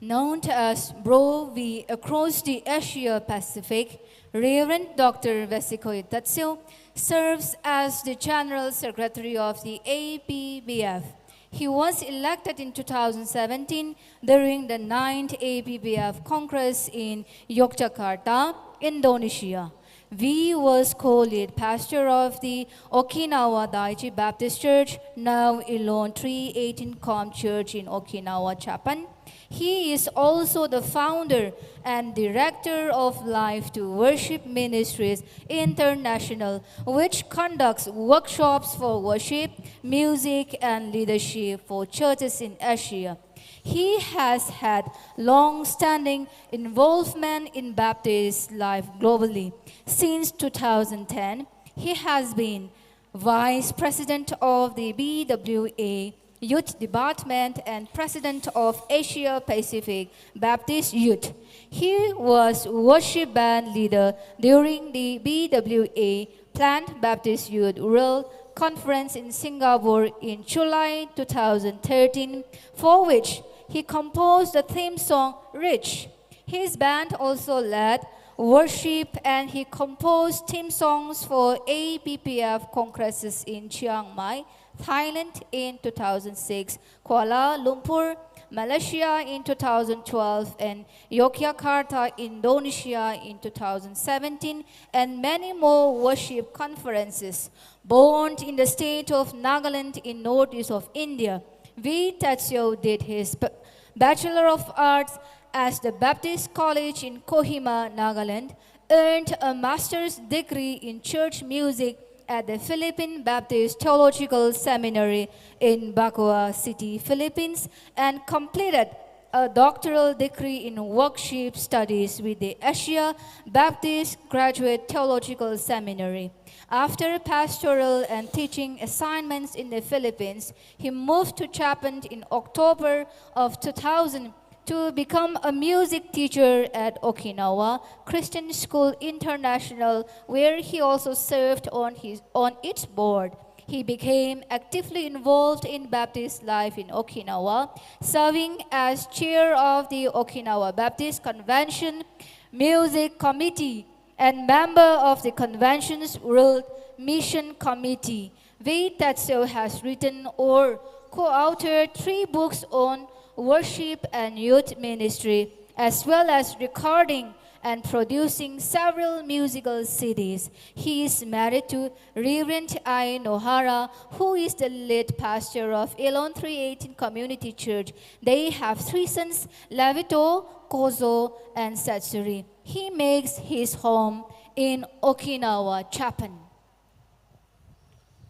known as Bro V across the Asia Pacific, Reverend Doctor Vesikoi Tatsu serves as the General Secretary of the A P B F. He was elected in two thousand seventeen during the ninth A P B F Congress in Yogyakarta, Indonesia. V was co-lead pastor of the Okinawa Daiichi Baptist Church, now Elon three eighteen Com Church in Okinawa, Japan. He is also the founder and director of Life to Worship Ministries International, which conducts workshops for worship, music, and leadership for churches in Asia. He has had long-standing involvement in Baptist life globally. Since two thousand ten, he has been Vice President of the B W A Youth Department and President of Asia Pacific Baptist Youth. He was worship band leader during the B W A Plant Baptist Youth World Conference in Singapore in July two thousand thirteen, for which he composed the theme song Rich. His band also led worship, and he composed theme songs for A P B F congresses in Chiang Mai, Thailand in two thousand six, Kuala Lumpur, Malaysia in two thousand twelve, and Yogyakarta, Indonesia in two thousand seventeen, and many more worship conferences. Born in the state of Nagaland in northeast of India, V Tatsu did his b- Bachelor of Arts at the Baptist College in Kohima, Nagaland, earned a master's degree in church music at the Philippine Baptist Theological Seminary in Bacoa City, Philippines, and completed a doctoral degree in worship studies with the Asia Baptist Graduate Theological Seminary. After pastoral and teaching assignments in the Philippines, he moved to Japan in October of two thousand to become a music teacher at Okinawa Christian School International, where he also served on his, on its board. He became actively involved in Baptist life in Okinawa, serving as chair of the Okinawa Baptist Convention Music Committee and member of the convention's World Mission Committee. V Tatsu has written or co-authored three books on worship and youth ministry, as well as recording and producing several musical C Ds. He is married to Reverend I Nohara, who is the lead pastor of Elon three eighteen Community Church. They have three sons, Levito, Kozo, and Satsuri. He makes his home in Okinawa, Japan.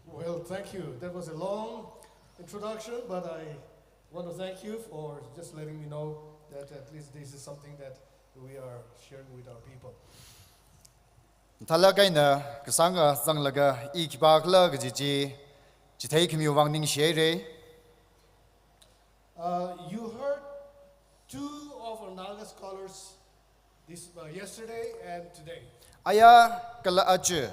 Well, thank you. That was a long introduction, but I want to thank you for just letting me know that at least this is something that we are sharing with our people. Thālāk eina kasānga zanglaga i khipākhala kaji chi, chitheikhami vang ningshihaira. Uh, you heard two of our Naga scholars this, uh, yesterday and today. Aya kala aja,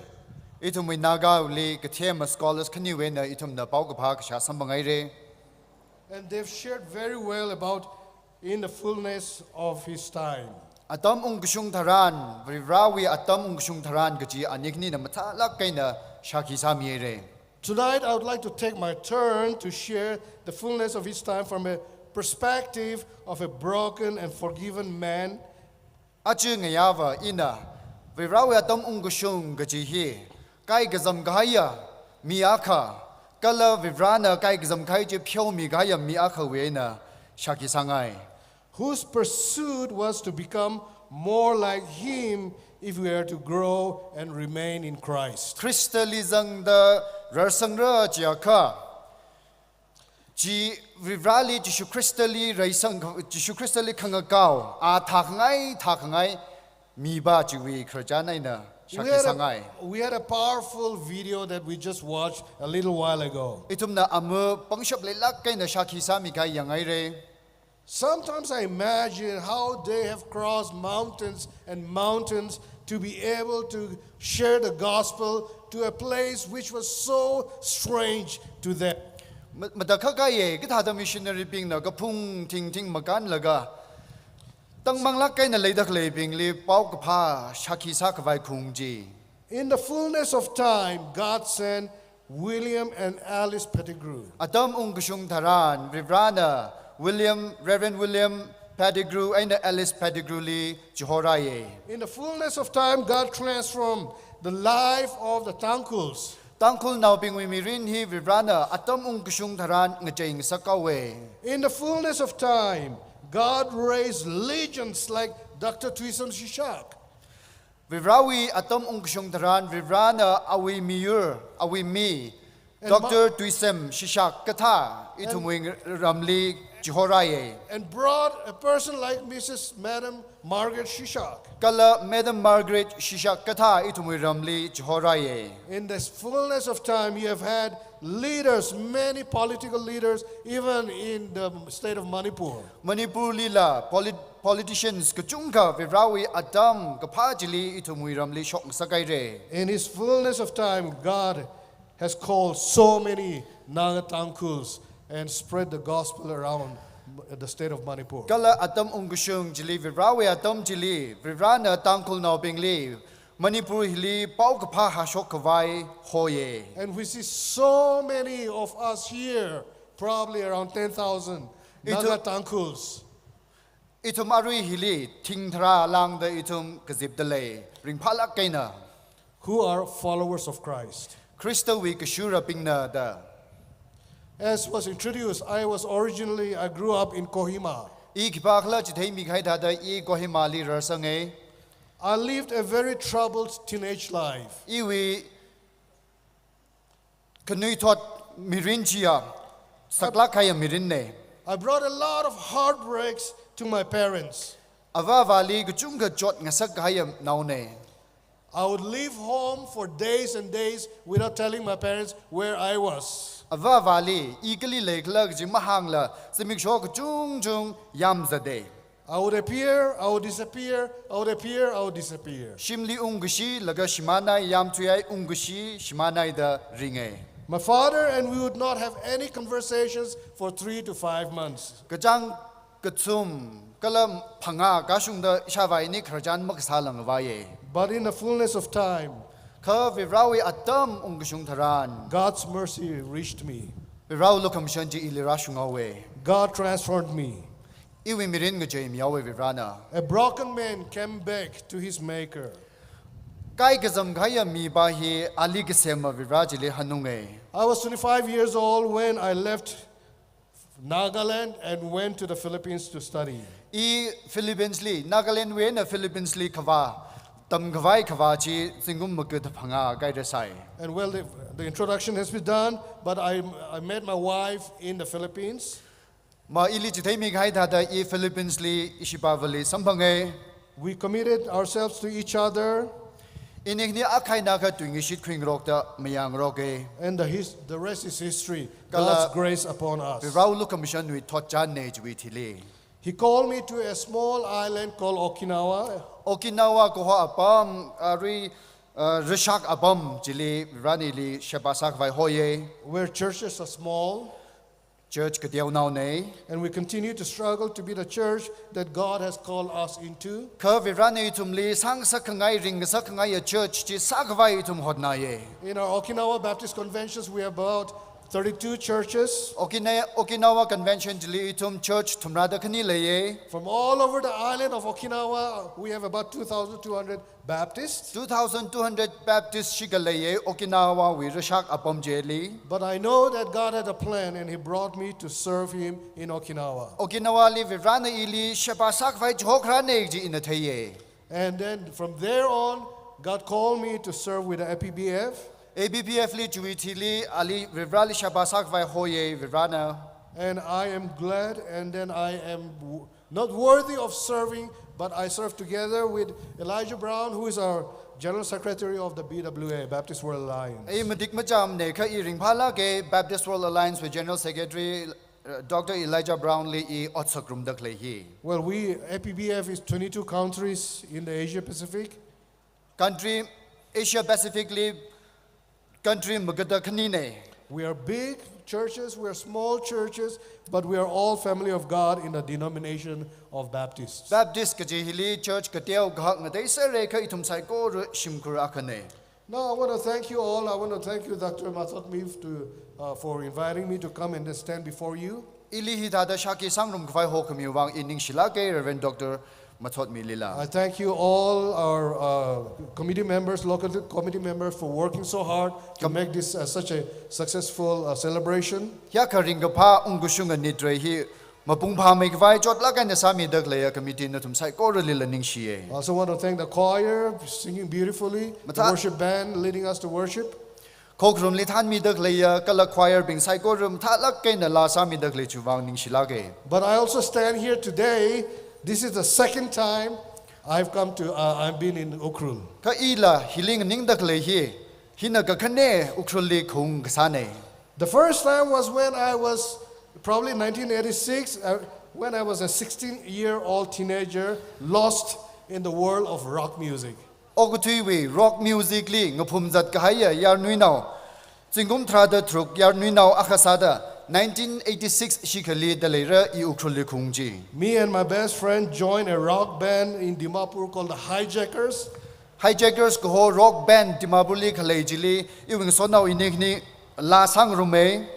Ithumwui Nagawuili kathema scholars khaniwui eina ithumna paokaphā kashā samphangaira. And they've shared very well about in the fullness of his time. Atam ungkashung tharan, Varivarāwui atam ungkashung tharan kaji ani khanina mathālāk eina shākhi sāmihaira. Tonight, I would like to take my turn to share the fullness of his time from a perspective of a broken and forgiven man. Aja ngayāva ina, Varivarāwui atam ungkashung kaji hi, kaikazam kahaiya mi akha, kala Varivarāna kaikazam kahai chi pheomi kahaiya mi akhawui eina shākhi sāngai. Whose pursuit was to become more like him if we are to grow and remain in Christ. Khristali zangda rarsangra chiakha, chi Varivarāli Jishu Khristali raisang, Jishu Khristali khangakao, a thākhangai, thākhangai, mipā chiwui khararchan eina shākhi sāngai. We had a powerful video that we just watched a little while ago. Ithumna ama pangshap leilāk eina shākhi sāmi kahai yanghaira. Sometimes I imagine how they have crossed mountains and mountains to be able to share the gospel to a place which was so strange to them. Ma-, matakhak kaye, kathāda missionary bingna kaphung thingthing makānlaga, tangmanglāk eina leida khaleibingli paokaphā shākhi sākhavai khung chi. In the fullness of time, God sent William and Alice Pettigrew. Atam ungkashung tharan, Varivarāna William, Reverend William Pettigrew eina Alice Pettigrewli chihorāya. In the fullness of time, God transformed the life of the Tangkhuls. Tangkhulnaobingwui mirin hi Varivarāna atam ungkashung tharan ngachei ngasakhaowa. In the fullness of time, God raised legends like Doctor Tuisem Shishak. Varivarāwui atam ungkashung tharan Varivarāna awui miyur, awui mi, Doctor Tuisem Shishak kathā ithumwui ramli chihorāya. And brought a person like Missus Madam Margaret Shishak. Kala Madam Margaret Shishak kathā ithumwui ramli chihorāya. In the fullness of time, you have had leaders, many political leaders, even in the state of Manipur. Manipurlila polit-, politicians kachungkha Varivarāwui atam kaphā chili ithumwui ramli shokngasakhaira. In his fullness of time, God has called so many Naga Tangkhuls and spread the gospel around the state of Manipur. Kala atam ungkashung chili, Varivarāwui atam chili, Varivarāna Tangkhulnaobingli Manipur hili paokaphā hāshokkhavai hoya. And we see so many of us here, probably around ten thousand Naga Tangkhuls. Ithum arui hili thingtharā lāngda ithum kazipda lei, ringphālāk eina. Who are followers of Christ. Khristawui kashurabingna da. As was introduced, I was originally, I grew up in Kohima. I khipākhala chitheimi kahai thāda i Kohimali rarsanga. I lived a very troubled teenage life. Iwui khanuithot mirin chiya saklāk kahaiya mirinna. I brought a lot of heartbreaks to my parents. Avāvali kachungkha chotngasak kahaiya naona. I would leave home for days and days without telling my parents where I was. Avāvali i kali leikhala kaji mahāngla zimiksho kachungchung yamzata. I would appear, I would disappear, I would appear, I would disappear. Shimli ungkashi laga shimānai, yamthuihai ungkashi shimānai da ringa. My father and we would not have any conversations for three to five months. Kachāng kachum kala phangā kashungda ishāvā ini khararchan makasāla ngavaiya. But in the fullness of time, Kha Varivarāwui atam ungkashung tharan, God's mercy reached me. Varivarāwui lukhamashan chi ili rāshunghaowa. God transformed me. Iwui mirin ngacheimihaowa Varivarāna. A broken man came back to his maker. Kaikazam kahaiya mipā hi ali kasema Varivarā chili hanunga. I was twenty-five years old when I left Nagaland and went to the Philippines to study. I Philippines li, Nagaland wui eina Philippines li kavā, tamkhavai kavā chi zingkum maga da phangā kaida sai. And well, the, the introduction has been done, but I, I met my wife in the Philippines. Ma ili chitheimi kahai thāda i Philippines li ishipāvali samphanga. We committed ourselves to each other. Ini khani akha eina akha tuingashit khuingarokta mayāngaroka. And the, his, the rest is history. God's grace upon us. Kala Varivarāwui lukhamashanwui thotchanna chiwui thili. He called me to a small island called Okinawa. Okinawa kaho apam arui Uh, rishak apam chili Varena ili sheba sākhavai hoye. Where churches are small, Church kateonao nei. And we continue to struggle to be the church that God has called us into. Kha Varena ithumli sāngasak khangai, ringngasak khangai a church chi sākhavai ithum hotnaye. In our Okinawa Baptist conventions, we have about thirty-two churches. Okina-, Okinawa Convention chili ithum church thumrada khani leiye. From all over the island of Okinawa, we have about two thousand two hundred Baptists. Two thousand two hundred Baptist shikha leiye Okinawa wui rishak apam chili. But I know that God had a plan and He brought me to serve Him in Okinawa. Okinawa li Varena ili sheba sākhavai chihokharane kaji ina theiye. And then from there on, God called me to serve with the A P B F. A P B F li chiwui thili ali Vareli sheba sākhavai hoye Varena. And I am glad, and then I am w- not worthy of serving, but I serve together with Elijah Brown, who is our General Secretary of the B W A, Baptist World Alliance. I matik machamne kha i ringphālāke Baptist World Alliance wui General Secretary, uh, Doctor Elijah Brown li i otsak ngarumda khalei hi. Well, we, A P B F is twenty-two countries in the Asia Pacific. Country, Asia Pacific li country magada khanine. We are big churches, we are small churches, but we are all family of God in the denomination of Baptists. Baptist kaji hili church kateo kahak ngatei sāre kha ithum saikora shimkhur akhane. Now, I want to thank you all. I want to thank you, Doctor Mathotmi, to, uh, for inviting me to come and stand before you. Ili hithāda shākhi sāngarum khavai hokhami vang i ningshilāke, Reverend Doctor Mathotmi lila. I thank you all, our, uh, committee members, local committee members, for working so hard to make this, uh, such a successful, uh, celebration. Hiyākha ringkaphā ungkashunga nitrei hi mapung phāmei khavai chotlāk eina sāmida khaleiya committee nathum saikoralila ningshiye. I also want to thank the choir, singing beautifully, the Matha- worship band leading us to worship. Khokharumli thānmida khaleiya kala choir bing saikora mathālāk eina laa sāmida khalei chiwui vang ningshilāke. But I also stand here today. This is the second time I've come to, uh, I've been in Ukhrul. Kha ila hili nganingda khalei hi, hina kakhane Ukhrulli khaung kasāne. The first time was when I was probably nineteen eighty-six, uh, when I was a sixteen-year-old teenager, lost in the world of rock music. Okathuiwui rock music li ngaphumzat kahaiya yarnuinao, zingkum tharāda tharuk yarnuinao akha sāda nineteen eighty-six shikhali da leira i Ukhrulli khaung chi. Me and my best friend joined a rock band in Dimapur called the Hijackers. Hijackers kaho rock band Dimapurli khalei chili iwui ngasotnao ini khani laa sāngarumei.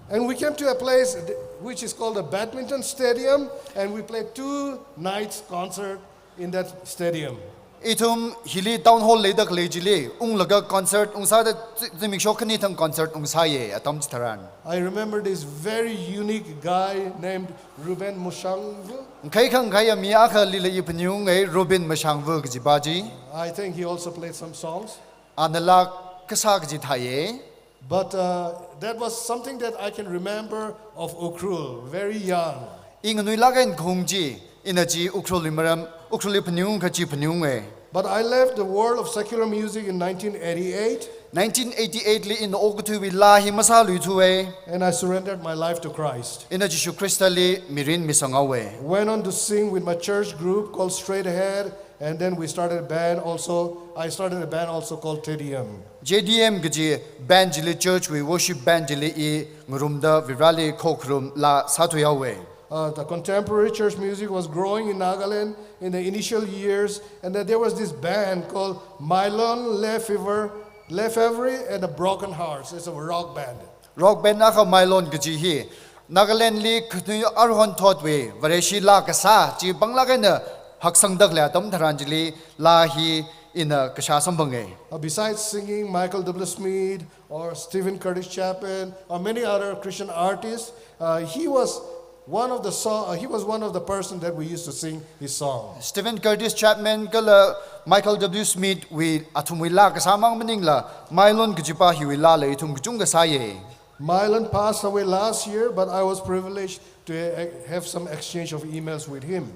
And we came to a place th- which is called the Badminton Stadium, and we played two nights concert in that stadium. Ithum hili town hall leida khalei chili unglaga concert ungsāda zi- zimiksho khani thang concert ungsāye atam chitharan. I remember this very unique guy named Ruben Mushangvu. Ngakhai khangakhaiya mi akhalila i phaningunge Ruben Mushangvu kajipa chi. I think he also played some songs. Ana laa kasā kaji thāye. But uh, that was something that I can remember of Ukhrul, very young. I nganuilāk eina khaung chi, ina chi Ukhrulli maram, Ukhrulli phaningung kha chi phaningunge. But I left the world of secular music in nineteen eighty-eight. Nineteen eighty-eight li ina okathuiwui laa hi masāluithuwe. And I surrendered my life to Christ. Ina Jishu Khristali mirin misanghaowe. Went on to sing with my church group called Straight Ahead, and then we started a band also. I started a band also called T D M. J D M kaji band chili church wui worship band chili i ngarumda Vareli khokharum laa sāthuihaowe. Uh, the contemporary church music was growing in Nagaland in the initial years, and then there was this band called Mylon Lefevre, Lefevre and the Broken Hearts. It's a rock band. Rock band akha Mylon kaji hi Nagaland li khanui aruihon thotwui Vareshi laa kasā chi panglāk eina haksangda khalei atam tharan chili laa hi ina kashā samphange. Uh, besides singing Michael W. Smith or Stephen Curtis Chapman or many other Christian artists, uh, he was one of the song, uh, he was one of the person that we used to sing his song. Stephen Curtis Chapman kala Michael W. Smith wui athumwui laa kasā mang maningla Mylon kajipa hiwui laala ithum kachungkha sāye. Mylon passed away last year, but I was privileged to ha- have some exchange of emails with him.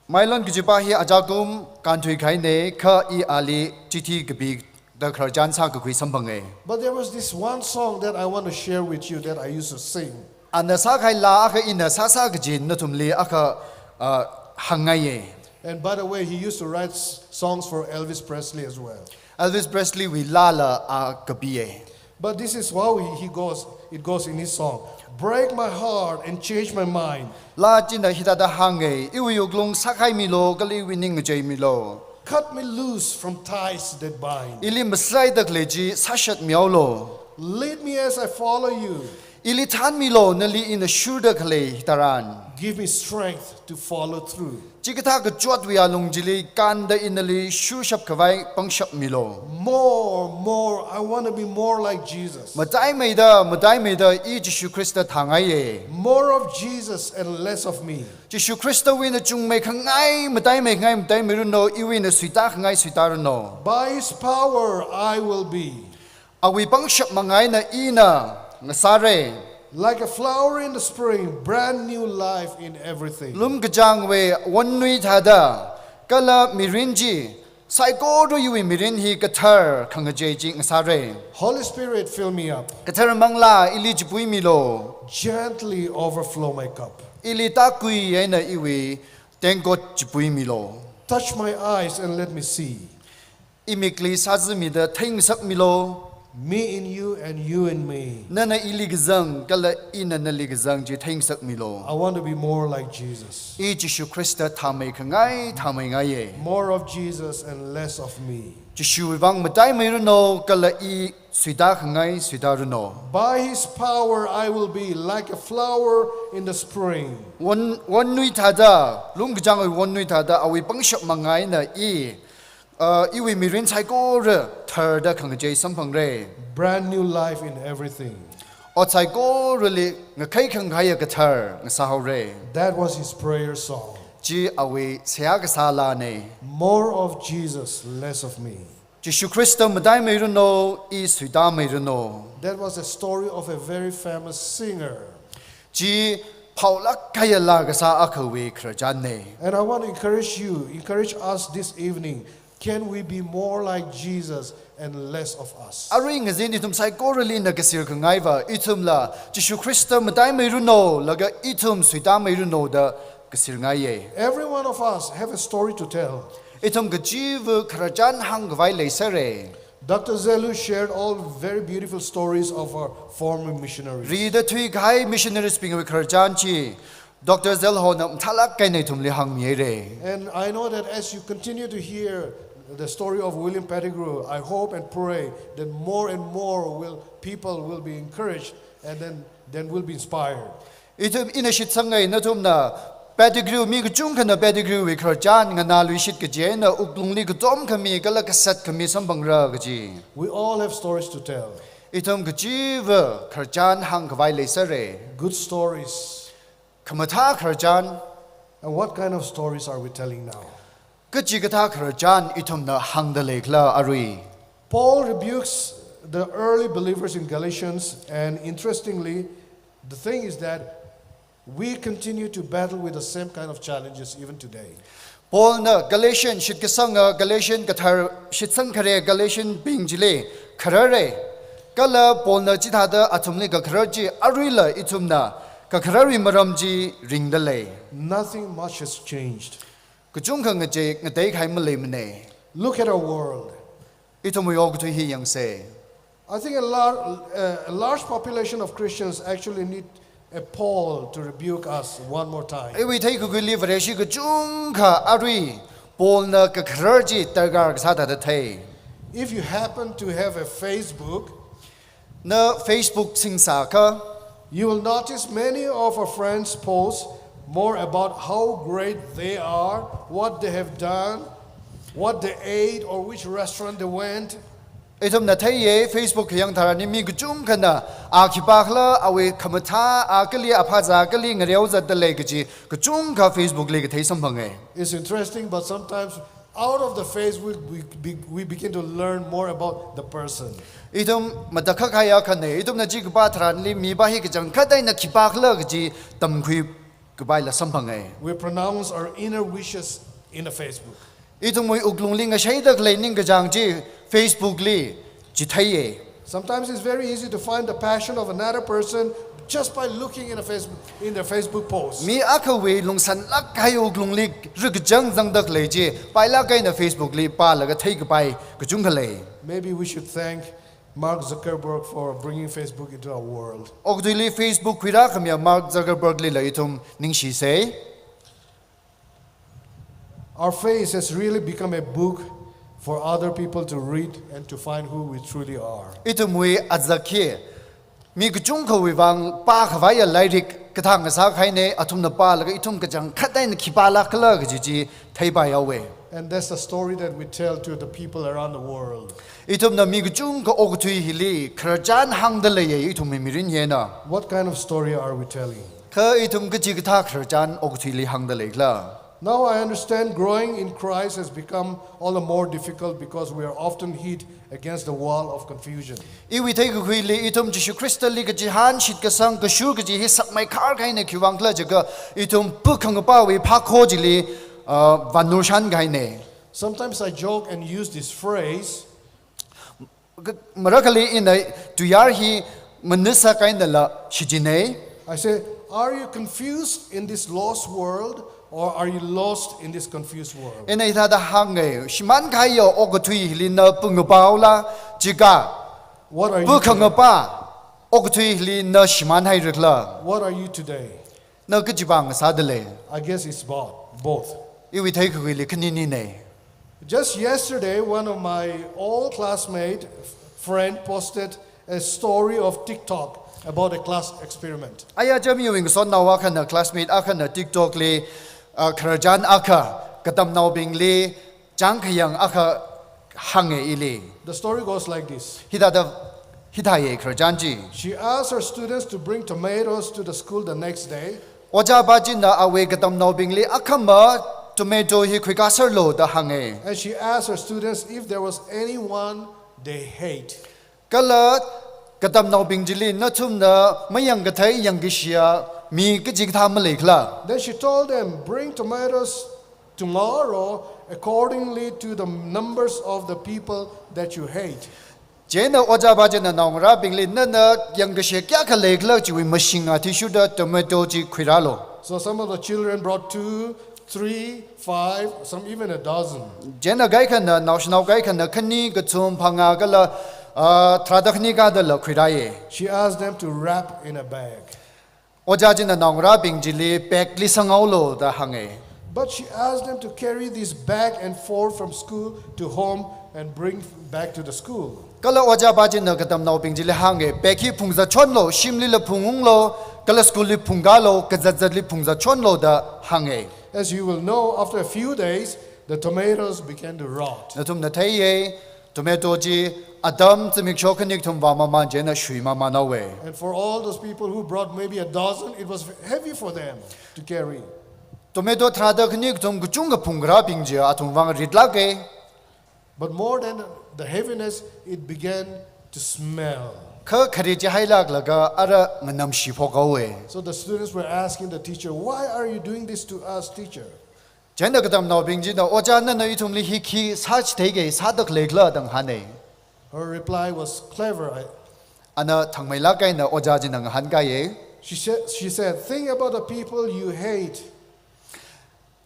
Mylon kajipa hi ajakum kānthui kahaine kha i ali chithi kapida khararchan sākakhui samphange. But there was this one song that I want to share with you that I used to sing. Ana sākahai laa akha ina sāsā kaji nathumli akha, uh, hāngngaiye. And by the way, he used to write s- songs for Elvis Presley as well. Elvis Presley wui laala a kapiye. But this is how he, he goes, it goes in his song. "Break my heart and change my mind. Laa china hithāda hānge, iwui wuklung sākhaimilo, kala iwui ning ngacheimilo. Cut me loose from ties that bind. Ili masāida khalei chi sāshatmihaolo. Lead me as I follow you. Ili thānmilo, nali ina shurda khalei tharan. Give me strength to follow through." Chikathā kachotwui alung chili kānda ina nali shurshap khavai pangshapmilo. More, more, I want to be more like Jesus. Mataimeida, mataimeida, i Jishu Khrista thāngaiye. More of Jesus and less of me. Jishu Khristawui eina chungmeikhangai mataimeingai mataimeiranu, iwui eina suitākhangai suitāranu. By his power, I will be. Awui pangshap manga eina ina ngasāre. Like a flower in the spring, brand new life in everything. Lum kachāngwui wonnui thāda, kala mirin chi, saikora iwui mirin hi kathar khangachei chi ngasāre. Holy Spirit, fill me up. Kathara Manglā ili chipuimilo. Gently overflow my cup. Ili tākui eina iwui tengkot chipuimilo. Touch my eyes and let me see. Imikli sazimida theingasakmilo. Me in you and you in me. Nana ili kazang, kala ina nali kazang chi theingasakmilo. I want to be more like Jesus. I Jishu Khrista thāmeikhangai, thāmeingaiye. More of Jesus and less of me. Jishuwui vang mataimeiranu, kala i suitākhangai suitāranu. By his power, I will be like a flower in the spring. Won, wonnui thāda, lum kachāngwui wonnui thāda, awui pangshap manga eina i, uh, iwui mirin saikora tharda khangachei samphangre. Brand new life in everything. Ot saikorali ngakhai khangkhaiya kathar ngasāhaore. That was his prayer song. Chi awui seihā kasā laane. More of Jesus, less of me. Jishu Khrista mataimeiranu, i suitāmeiranu. That was a story of a very famous singer. Chi phaolāk kahai laa kasā akhawui khararchanne. And I want to encourage you, encourage us this evening. Can we be more like Jesus and less of us? Arui ngazin ithum saikorali ina kasir khangaiva, ithumla Jishu Khrista mataimeiranu, laga ithum suitāmeiranu da kasir ngaiye. Every one of us have a story to tell. Ithum kachiva khararchan hāngkhavai leisāre. Doctor Zelu shared all very beautiful stories of our former missionaries. Rida thuikahai missionaries bingwui khararchan chi, Doctor Zelu hona mathālāk eina ithumli hāngmihaire. And I know that as you continue to hear the story of William Pettigrew, I hope and pray that more and more will, people will be encouraged and then, then will be inspired. Ithum ina shitsanga, nathumna Pettigrew, mi kachungkhana Pettigrew wui khararchan nganāluishit kaji eina wuklungli katom khami kala kasat khami samphangra kaji. We all have stories to tell. Ithum kachiva khararchan hāngkhavai leisāre. Good stories. Khamathā khararchan. And what kind of stories are we telling now? Kachikathā khararchan ithumna hāngda leikhala arui? Paul rebukes the early believers in Galatians, and interestingly, the thing is that we continue to battle with the same kind of challenges even today. Paulna Galatian shitkasanga, Galatian kathar shitsang khare Galatian bing chili kharare. Kala Paulna chithāda athumli kakharar chi aruila ithumna kakhararwui maram chi ringda lei. Nothing much has changed. Kachungkha ngachei, ngateikahai maleimane. Look at our world. Ithumwui okathui hi yangse. I think a lar-, uh, a large population of Christians actually need a Paul to rebuke us one more time. Iwui theikakhuili Vareshi kachungkha arui Paulna kakharar chi darkar kasā thāda thei. If you happen to have a Facebook, na Facebook singsākha, you will notice many of our friends post more about how great they are, what they have done, what they ate, or which restaurant they went. Ithumna theiye, Facebook khayang tharan mi kachungkhana a khipākhala, awui khamathā, a kali, a phāzā kali ngareozatda lei kaji kachungkha Facebook li kathei samphange. It's interesting, but sometimes out of the Facebook, we, be-, we begin to learn more about the person. Ithum matakhak haiya khane, ithumna chi kapā tharanli mipā hi kachangkhat eina khipākhala kaji tamkhui kapaila samphange. We pronounce our inner wishes in the Facebook. Ithumwui wuklungli ngashaida khalei ningkachāng chi Facebook li chitheiye. Sometimes it's very easy to find the passion of another person just by looking in a Facebook in their Facebook post. Mi akhawui lungsanlāk kahai wuklungli rikchang zangda khalei chi, pailāk eina Facebook li pālaga theikapai kachungkha lei. Maybe we should thank Mark Zuckerberg for bringing Facebook into our world. Okathuili Facebook khuirā khamiya Mark Zuckerberg lila ithum ningshisei. Our faith has really become a book for other people to read and to find who we truly are. Ithumwui azak hi mi kachungkhawui vang pākhavaiya lairik kathā ngasā kahaina, athumna pālaga ithum kachangkhat eina khipālāk khala kaji chi theipaihaowa. And that's the story that we tell to the people around the world. Ithumna mi kachungkha okathui hili khararchan hāngda leiya, ithumwui mirin hi eina. What kind of story are we telling? Kha ithum kachikathā khararchan okathuili hāngda leikhala? Now I understand growing in Christ has become all the more difficult because we are often hit against the wall of confusion. Iwui theikakhuili ithum Jishu Khristali kachihān shitkasang kashur kaji hi sakmeikhar kahaina, khiwuivang khala jiakha ithum pukhangapāwui phakho chili, uh, vānur shan kahaina. Sometimes I joke and use this phrase. Ka-, marakhali ina tuiyār hi manasa kahainala shichinna. I say, "Are you confused in this lost world, or are you lost in this confused world?" Ina hithāda hānga, shimān kahaiya okathui hili na pungapāla, jiakha What are you today? Pukhangapā okathui hili na shimānhairakhala? What are you today? Na kachi vang sāda lei? I guess it's both. Both. Iwui theikakhuili khaninina. Just yesterday, one of my old classmate friend posted a story of TikTok about a class experiment. Aya cham iwui ngasotnao akhana, classmate akhana TikTok li, uh, khararchan akha, katamnaobingli chāngkhayang akha hānga ili. The story goes like this. Hithāda, hithāya khararchan chi. She asked her students to bring tomatoes to the school the next day. Ojāpa china awui katamnaobingli akhama tomato hi khuikāserlu da hānga. And she asked her students if there was anyone they hate. Kala katamnaobing chili nathumna mayangkathei yangkashiya mi kachikathā maleikhala? Then she told them, "Bring tomatoes tomorrow accordingly to the numbers of the people that you hate." Chieina ojāpa china naongarābingli nana yangkashi kayākha leikhala chiwui mashing athishurda tomato chi khuirālu. So some of the children brought two, three, five, some even a dozen. Chieina kaikhana, naoshinao kaikhana khani, kathum, phangā kala, ah, tharāda khani kādala khuirāya. She asked them to wrap in a bag. Ojā china naongarābing chili bag li sanghaolu da hānga. But she asked them to carry this bag and forth from school to home and bring back to the school. Kala ojāpa china katamnaobing chili hānga, bag hi phungzat chonlu, shimlila phungunglu, kala school li phungkālu, kazat zatli phungzat chonlu da hānga. As you will know, after a few days, the tomatoes began to rot. Nathumna theiya, tomato chi atam zimiksho khani kathum vāmamān chieina shuimamānhaowa. And for all those people who brought maybe a dozen, it was heavy for them to carry. Tomato tharāda khani kathum kachungkha phungkharābing chi athumwui vang ritlāka. But more than the heaviness, it began to smell. Kha kharit chihailāklaga ara nganamshi phokhaowa. So the students were asking the teacher, "Why are you doing this to us, teacher?" Chieina katamnaobing china, "Ojā, nana ithumli hi khi sāchitheikahai sāda khaleikhala?" da ngahāna. Her reply was clever. I, ana thangmeilāk eina ojā china ngahānkāya. She said, she said, "Think about the people you hate."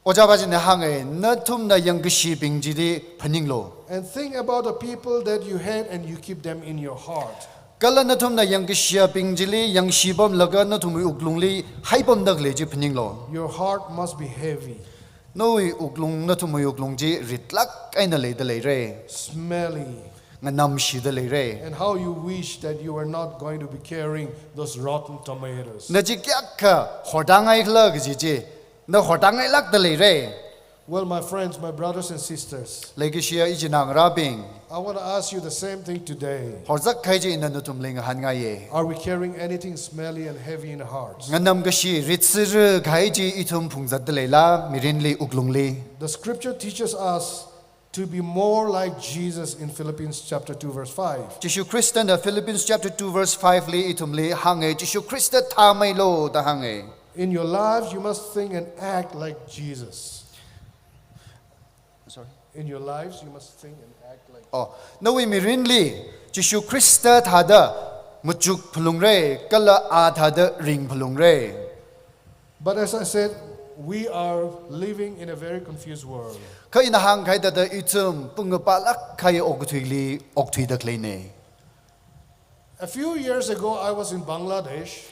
Ojāpa china hānga, nathumna yangkashibing chili phaninglu. And think about the people that you hate and you keep them in your heart. Kala nathumna yangkashiyabing chili yangshipamlaga nathumwui wuklungli haipamda khalei chi phaninglu. Your heart must be heavy. Nawui wuklung, nathumwui wuklung chi ritlāk eina leida leira. Smelly. Nganamshida leira. And how you wish that you were not going to be carrying those rotten tomatoes. Na chi kayākha hortāngaikhala kaji chi, na hortāngailākda leira. Well, my friends, my brothers and sisters, leikashiya ichinā ngarābing, I want to ask you the same thing today. Horzak kahai chi ina nathumli ngahānngaiya. Are we carrying anything smelly and heavy in our hearts? Nganamkashi ritsira kahai chi ithum phungzatda leila, mirinli, wuklungli? The scripture teaches us to be more like Jesus in Philippians chapter two, verse five. Jishu Khristana Philippians chapter two verse five li ithumli hānga, Jishu Khrista thāmeilu da hānga. In your lives, you must think and act like Jesus. Sorry. In your lives, you must think and act like. Oh, nawui mirinli Jishu Khrista thāda machuk phalungra, kala A thāda ring phalungra. But as I said, we are living in a very confused world. Kha ina hāngkahai thāda ithum pungapalak kahai okathuili okthuida khaleina. A few years ago, I was in Bangladesh.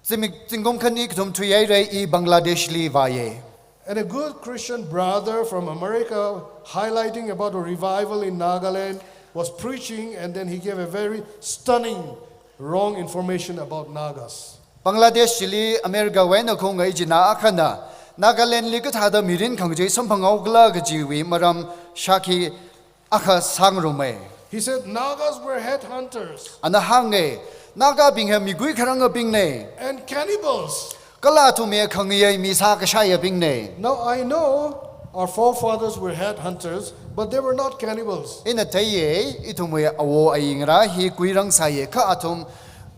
Zimik-, zingkum khani kathum thuihaira, i Bangladesh li vāya. And a good Christian brother from America, highlighting about a revival in Nagaland, was preaching, and then he gave a very stunning wrong information about Nagas. Bangladesh chili America wui eina khaungai china akhana Nagaland li kathāda mirin khangachei samphanghaokhala kajiwui maram shākhi akha sāngaruma. He said Nagas were headhunters. Ana hānga, Nagabing hi migui kharangabingna. And cannibals. Kala athum hi khangayei mi sākashaiyabingna. Now I know our forefathers were headhunters, but they were not cannibals. Ina theiya, ithumwui awo ayingarā hi guirang sāya, kha athum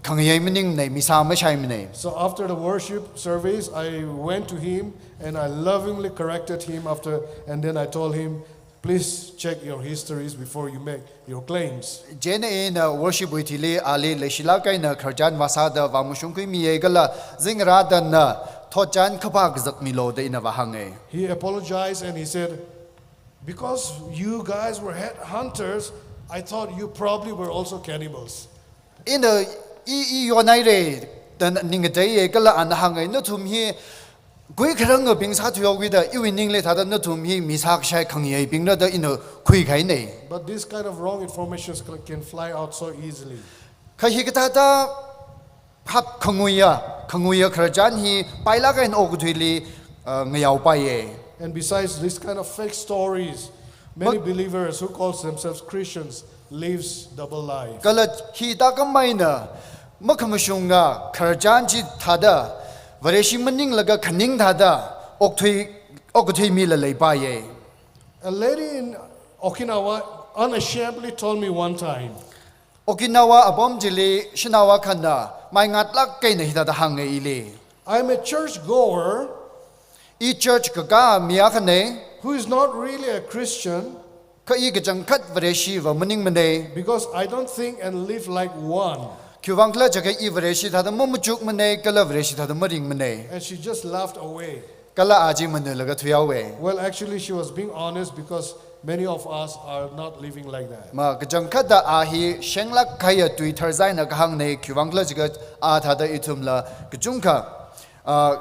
khangayei maningna, mi sāmashaimana. So after the worship service, I went to him and I lovingly corrected him after, and then I told him, "Please check your histories before you make your claims." Chieina ina worship wui thili ali leishilāk eina khararchan vāsāda vāmashungkhuimiya kala zingrā dana thotchan kaphā kazakmilu da ina vāhānga. He apologized and he said, "Because you guys were headhunters, I thought you probably were also cannibals." Ina i, i yonhaira da ning ngateiya kala ana hānga, nathum hi gui kharangabing sāthuihaowida iwui ningli thāda nathum hi mi sākashai khangayeibingna da ina khuikahaina. But this kind of wrong informations can, can fly out so easily. Kha hikathāda phap khanguiya, khanguiya khararchan hi pailāk eina okathuili, uh, ngayaopaiya. And besides, this kind of fake stories, many Mak- believers who calls themselves Christians lives double life. Kala hi thākhameina makhamashunga khararchan chithāda Vareshi maninglaga khaning thāda okthui, okathui mila leipaiya. A lady in Okinawa unashamedly told me one time, Okinawa apam chili shanao akhana mai ngatlāk eina hithāda hānga ili. "I'm a church goer I church kakā mi akhana who is not really a Christian, kha i kachangkhat Vareshiva maningmana. Because I don't think and live like one." Khiwuivang khala jiakha i Vareshi thāda mamachukmana, kala Vareshi thāda maringmana. And she just laughed away. Kala a chi manulaga thuihaowa. Well, actually, she was being honest because many of us are not living like that. Ma kachangkhatta a hi shenglāk kahaiya tui tharzai eina kahāngna, khiwuivang khala jiakha a thāda ithumla kachungkha, ah,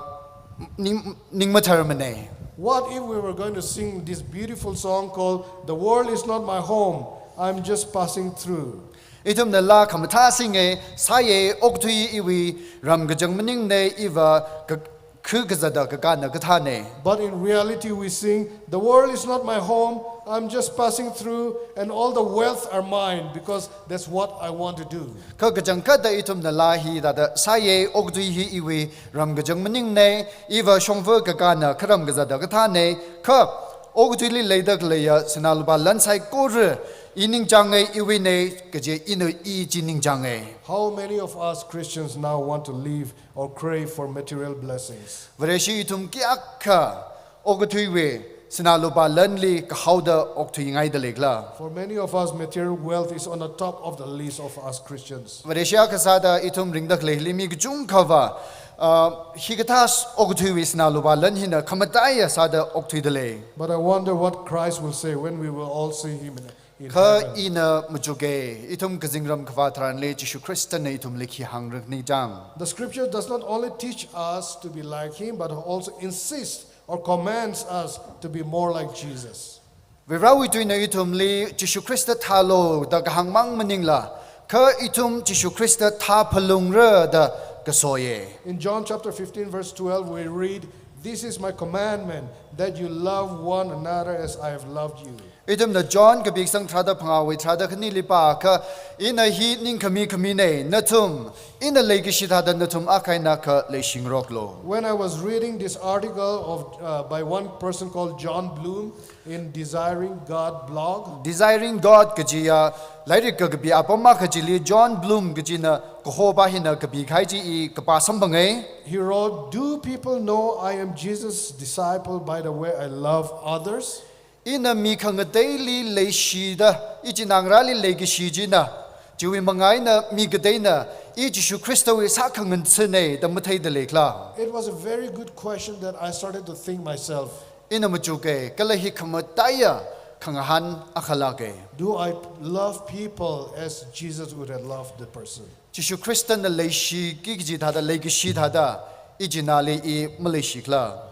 ning, ning matharmana. What if we were going to sing this beautiful song called "The World Is Not My Home, I'm Just Passing Through"? Ithumna laa khamathā singa, sāya, okathui iwui ramkachang maningna, iva ka, khu kazata kakāna kathāna. But in reality, we sing, "The world is not my home, I'm just passing through, and all the wealth are mine, because that's what I want to do." Kha kachangkhatta ithumna laa hithāda sāya, okathui hi iwui ramkachang maningna, iva shongfa kakāna kharam kazata kathāna, kha okathuili leida khaleiya sinā lupā lan saikora i ningchānga, iwuina kaje ina i chi ningchānga. How many of us Christians now want to live or crave for material blessings? Vareshi ithum kayākha okathuiwui sinā lupā lanli kahaoda okthuingaida leikhala? For many of us, material wealth is on the top of the list of us Christians. Vareshi akha sāda ithum ringda khaleili mi kachungkhava, ah, hikathā s-, okathuiwui sinā lupā lan hina khamataiya sāda okthuida lei. But I wonder what Christ will say when we will all see him in, in heaven. Kha ina machuka, ithum kazingram kavā tharanli Jishu Khristana ithumli khi hāngra khani chang. The scripture does not only teach us to be like him, but also insists or commands us to be more like Jesus. Varewui tuina ithumli Jishu Khrista thālu da kahāngmang maningla, kha ithum Jishu Khrista thāphalungra da kasoya. In John chapter fifteen, verse twelve, we read, "This is my commandment, that you love one another as I have loved you." Ithumna John kapi kasang tharāda phangāwui tharāda khanili pākha, ina hi ningkhami khamina, nathum ina leikashi thāda nathum akha eina akha leishingaroklu. When I was reading this article of, uh, by one person called Jon Bloom in Desiring God blog, Desiring God kajiya lairik kakapi apam akha chili Jon Bloom kajina kahopā hina kapi kahai chi i kapā samphanga. He wrote, "Do people know I am Jesus' disciple by the way I love others?" Ina mi khangateili leishida, ichinā ngarāli leikashi china, chiwui manga eina mi kateina, i Jishu Khristawui sākhangatha̱nei da matheida leikhala? It was a very good question that I started to think myself. Ina machuke, kala hi khamataiya khangahān akhalake. Do I love people as Jesus would have loved the person? Jishu Khristana leishiki kaji thāda, leikashi thāda, ichināli i maleishikhala?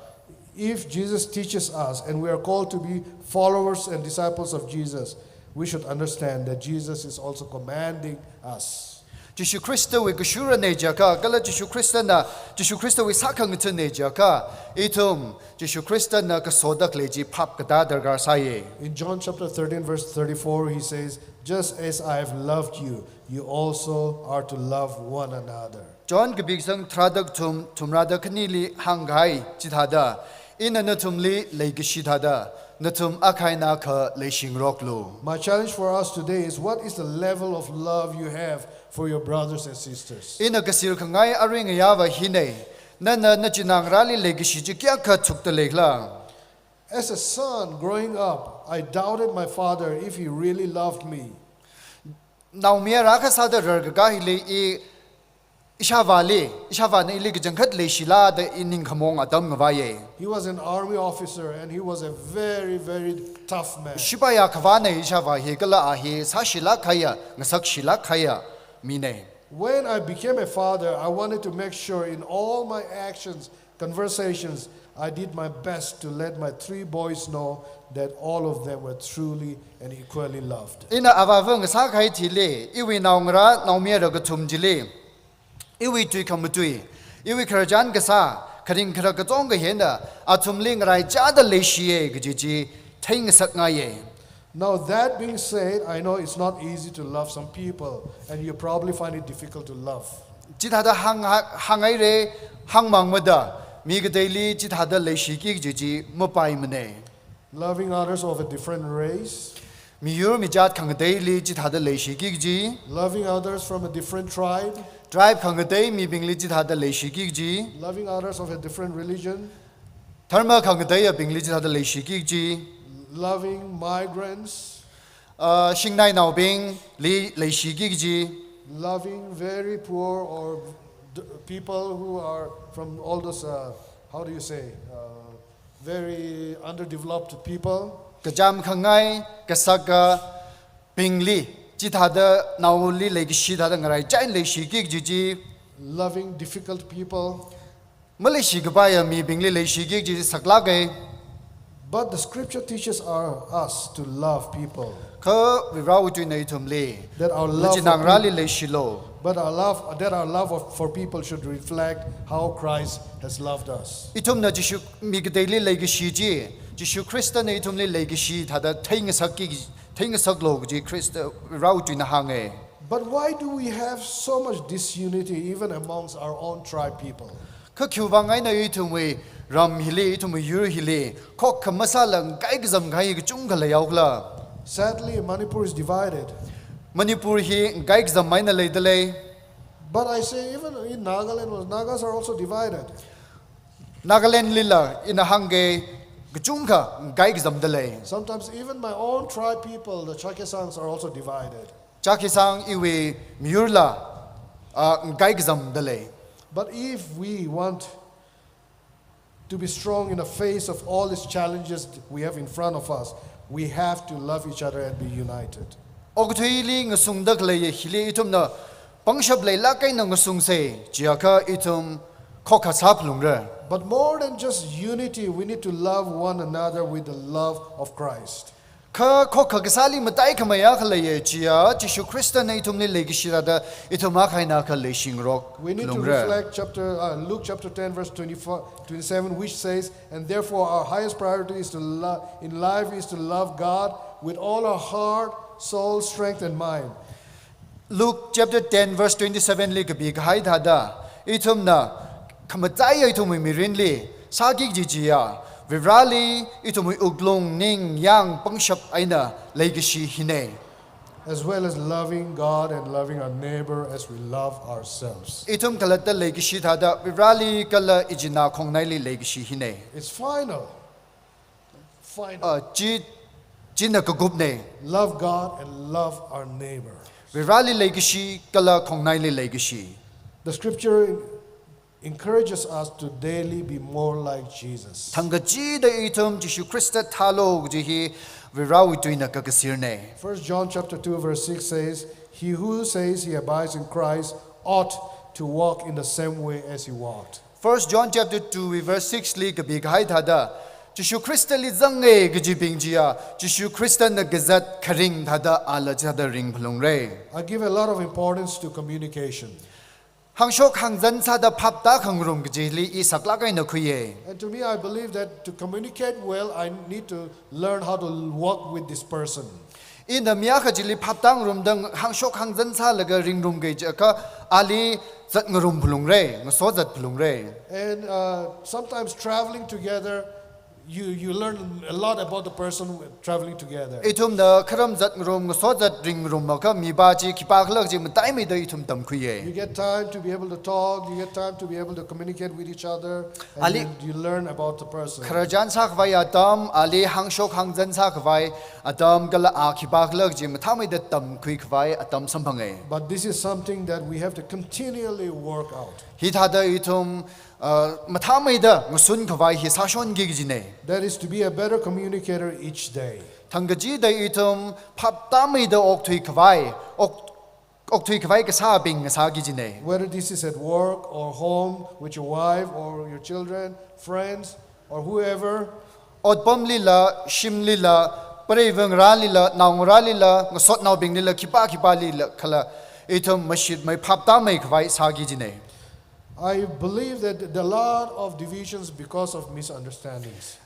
If Jesus teaches us and we are called to be followers and disciples of Jesus, we should understand that Jesus is also commanding us. Jishu Khristawui kashuranei jiakha, kala Jishu Khristana, Jishu Khristawui sākhangatha̱nei jiakha, ithum Jishu Khristana kasoda khalei chi phap katā darkar sāye. In John chapter thirteen, verse thirty-four, he says, "Just as I have loved you, you also are to love one another." John kapi kasang tharāda kathum, thumrāda khanili hāngkahai chithāda, ina nathumli leikashi thāda, nathum akha eina akha leishingaroklu. My challenge for us today is, what is the level of love you have for your brothers and sisters? Ina kashir khangai arui ngayāva hinei, nana nachinā ngarāli leikashi chi kayākha chukda leikhala? As a son growing up, I doubted my father if he really loved me. Naomayara akha sāda rarkaka hili i, ishāvāli, ishāvāna ili kachangkhat leishila da i ningkhamong atam ngavaiye. He was an army officer and he was a very, very tough man. Shipai akhavānei ishāvā hi, kala a hi sāshilāk kahaiya, ngasakshilāk kahaiya minei. When I became a father, I wanted to make sure in all my actions, conversations, I did my best to let my three boys know that all of them were truly and equally loved. Ina avāva ngasākahai thili, iwui naongarā, naomayara kathum chili, iwui tui khamatui, iwui khararchan kasā, kharing kharak kachungkha hina, athumli ngaraichāda leishiye kaji chi theingasakngaiye. Now, that being said, I know it's not easy to love some people, and you probably find it difficult to love. Chithāda hāng, hāng, hānghaire, hāngmangmada, mi kateili chithāda leishiki kaji chi mapaimanei. Loving others of a different race. Miyur mijat khangateili chithāda leishiki kaji. Loving others from a different tribe. Tribe khangatei mibingli chithāda leishiki kaji. Loving others of a different religion. Dharma khangateiyabingli chithāda leishiki kaji. Loving migrants. Ah, shingnainaobingli leishiki kaji. Loving very poor or d-, people who are from all those, uh, how do you say, uh, very underdeveloped people. Kacham khangai, kasaka bingli, chithāda naoli leikashi thāda ngaraichān leishiki kaji chi. Loving difficult people. Maleishikapaiya mibingli leishiki kaji saklāke. But the scripture teaches our, us to love people. Kha Varivarāwui tuina ithumli, that our love for nachinā ngarāli people, leishilo. But our love, that our love of, for people should reflect how Christ has loved us. Ithumna Jishu mi kateili leikashi chi, Jishu Khristana ithumli leikashi thāda theingasakki, theingasaklo kaji Khrista Varivarāwui tuina hānge. But why do we have so much disunity even amongst our own tribe people? Kha khiwuivang eina ithumwui ram hili, ithumwui yur hili, khokkha masāla ngakai kazam kahai kachungkha leihaokhala? Sadly, Manipur is divided. Manipur hi ngakai kazam eina leidalei. But I say, even in Nagaland, Nagas are also divided. Nagalandlila ina hāngke kachungkha ngakai kazamdalei. Sometimes even my own tribe people, the Chakhesangs, are also divided. Chakhesang iwui miyurla, ah, ngakai kazamdalei. But if we want to be strong in the face of all these challenges we have in front of us, we have to love each other and be united. Okathuili ngasungda khalei hili ithumna pangshap leilāk eina ngasungsa, chiakha ithum khokkha sāphalungra. But more than just unity, we need to love one another with the love of Christ. Kha khokkha kasāli mataikhamei akha leiya, chiya Jishu Khristana ithumli leikashi thāda ithum akha eina akha leishingarok lungra. We need to reflect chapter, uh, Luke chapter ten, verse twenty-four, twenty-seven, which says, "And therefore our highest priority is to lo-, in life is to love God with all our heart, soul, strength, and mind." Luke chapter ten verse twenty-seven li kapikahai thāda, ithumna khamataiya ithumwui mirinli sāki kaji chiya, Varivarāli ithumwui wuklung, ning, yāng, pangshap eina leikashi hina. As well as loving God and loving our neighbor as we love ourselves. Ithum khalatta leikashi thāda, Varivarāli kala ichinā khongnaili leikashi hina. It's final. Final. Ah, chi China kakupne. Love God and love our neighbor. Varivarali leikashi kala khongnaili leikashi. The scripture encourages us to daily be more like Jesus. Thangkachida ithum Jishu Khrista thālu kaji hi Varivarawui tuina kakasirne. First John chapter two verse six says, "He who says he abides in Christ ought to walk in the same way as he walked." First John chapter two verse six li kapikahai thāda, Jishu Khristali zange kajibing chiya, Jishu Khristana kazat kharing thāda ala chithāda ringphalungra. I give a lot of importance to communication. Hāngshok hāngzan sāda phaptākhangarum kajili i saklāk eina khuiya. And to me, I believe that to communicate well, I need to learn how to walk with this person. Ina mi akha chili phaptāngarumda hāngshok hāngzan sālaga ringrumki jiakha ali zatngarum phalungra, ngaso zat phalungra. And uh, sometimes traveling together, you, you learn a lot about the person traveling together. Ithumna kharam zatngarum, ngaso zat ringngarumakha mipā chi khipākhala kaji mataimeida ithum tamkhuiya. You get time to be able to talk, you get time to be able to communicate with each other, and Ali- you, you learn about the person. Khararchan sākhavai atam, ali hāngshok hāngzan sākhavai atam, kala a khipākhala kaji mataimeida tamkhuikhavai atam samphanga. But this is something that we have to continually work out. Hithāda ithum, uh, mataimeida ngasunkhavai hi sāshonki kajina. That is to be a better communicator each day. Thangkachida ithum phaptāmeida okthuikhavai, ok, okthuikhavai kasābing ngasāki kajina. Whether this is at work or home with your wife or your children, friends or whoever. Otpamlila, shimlila, preivangarālila, naongarālila, ngasotnaobinglila, khipā khipālila khala, ithum mashitmei phaptāmeikhavai sāki kajina. I believe that there are a lot of divisions because of misunderstandings.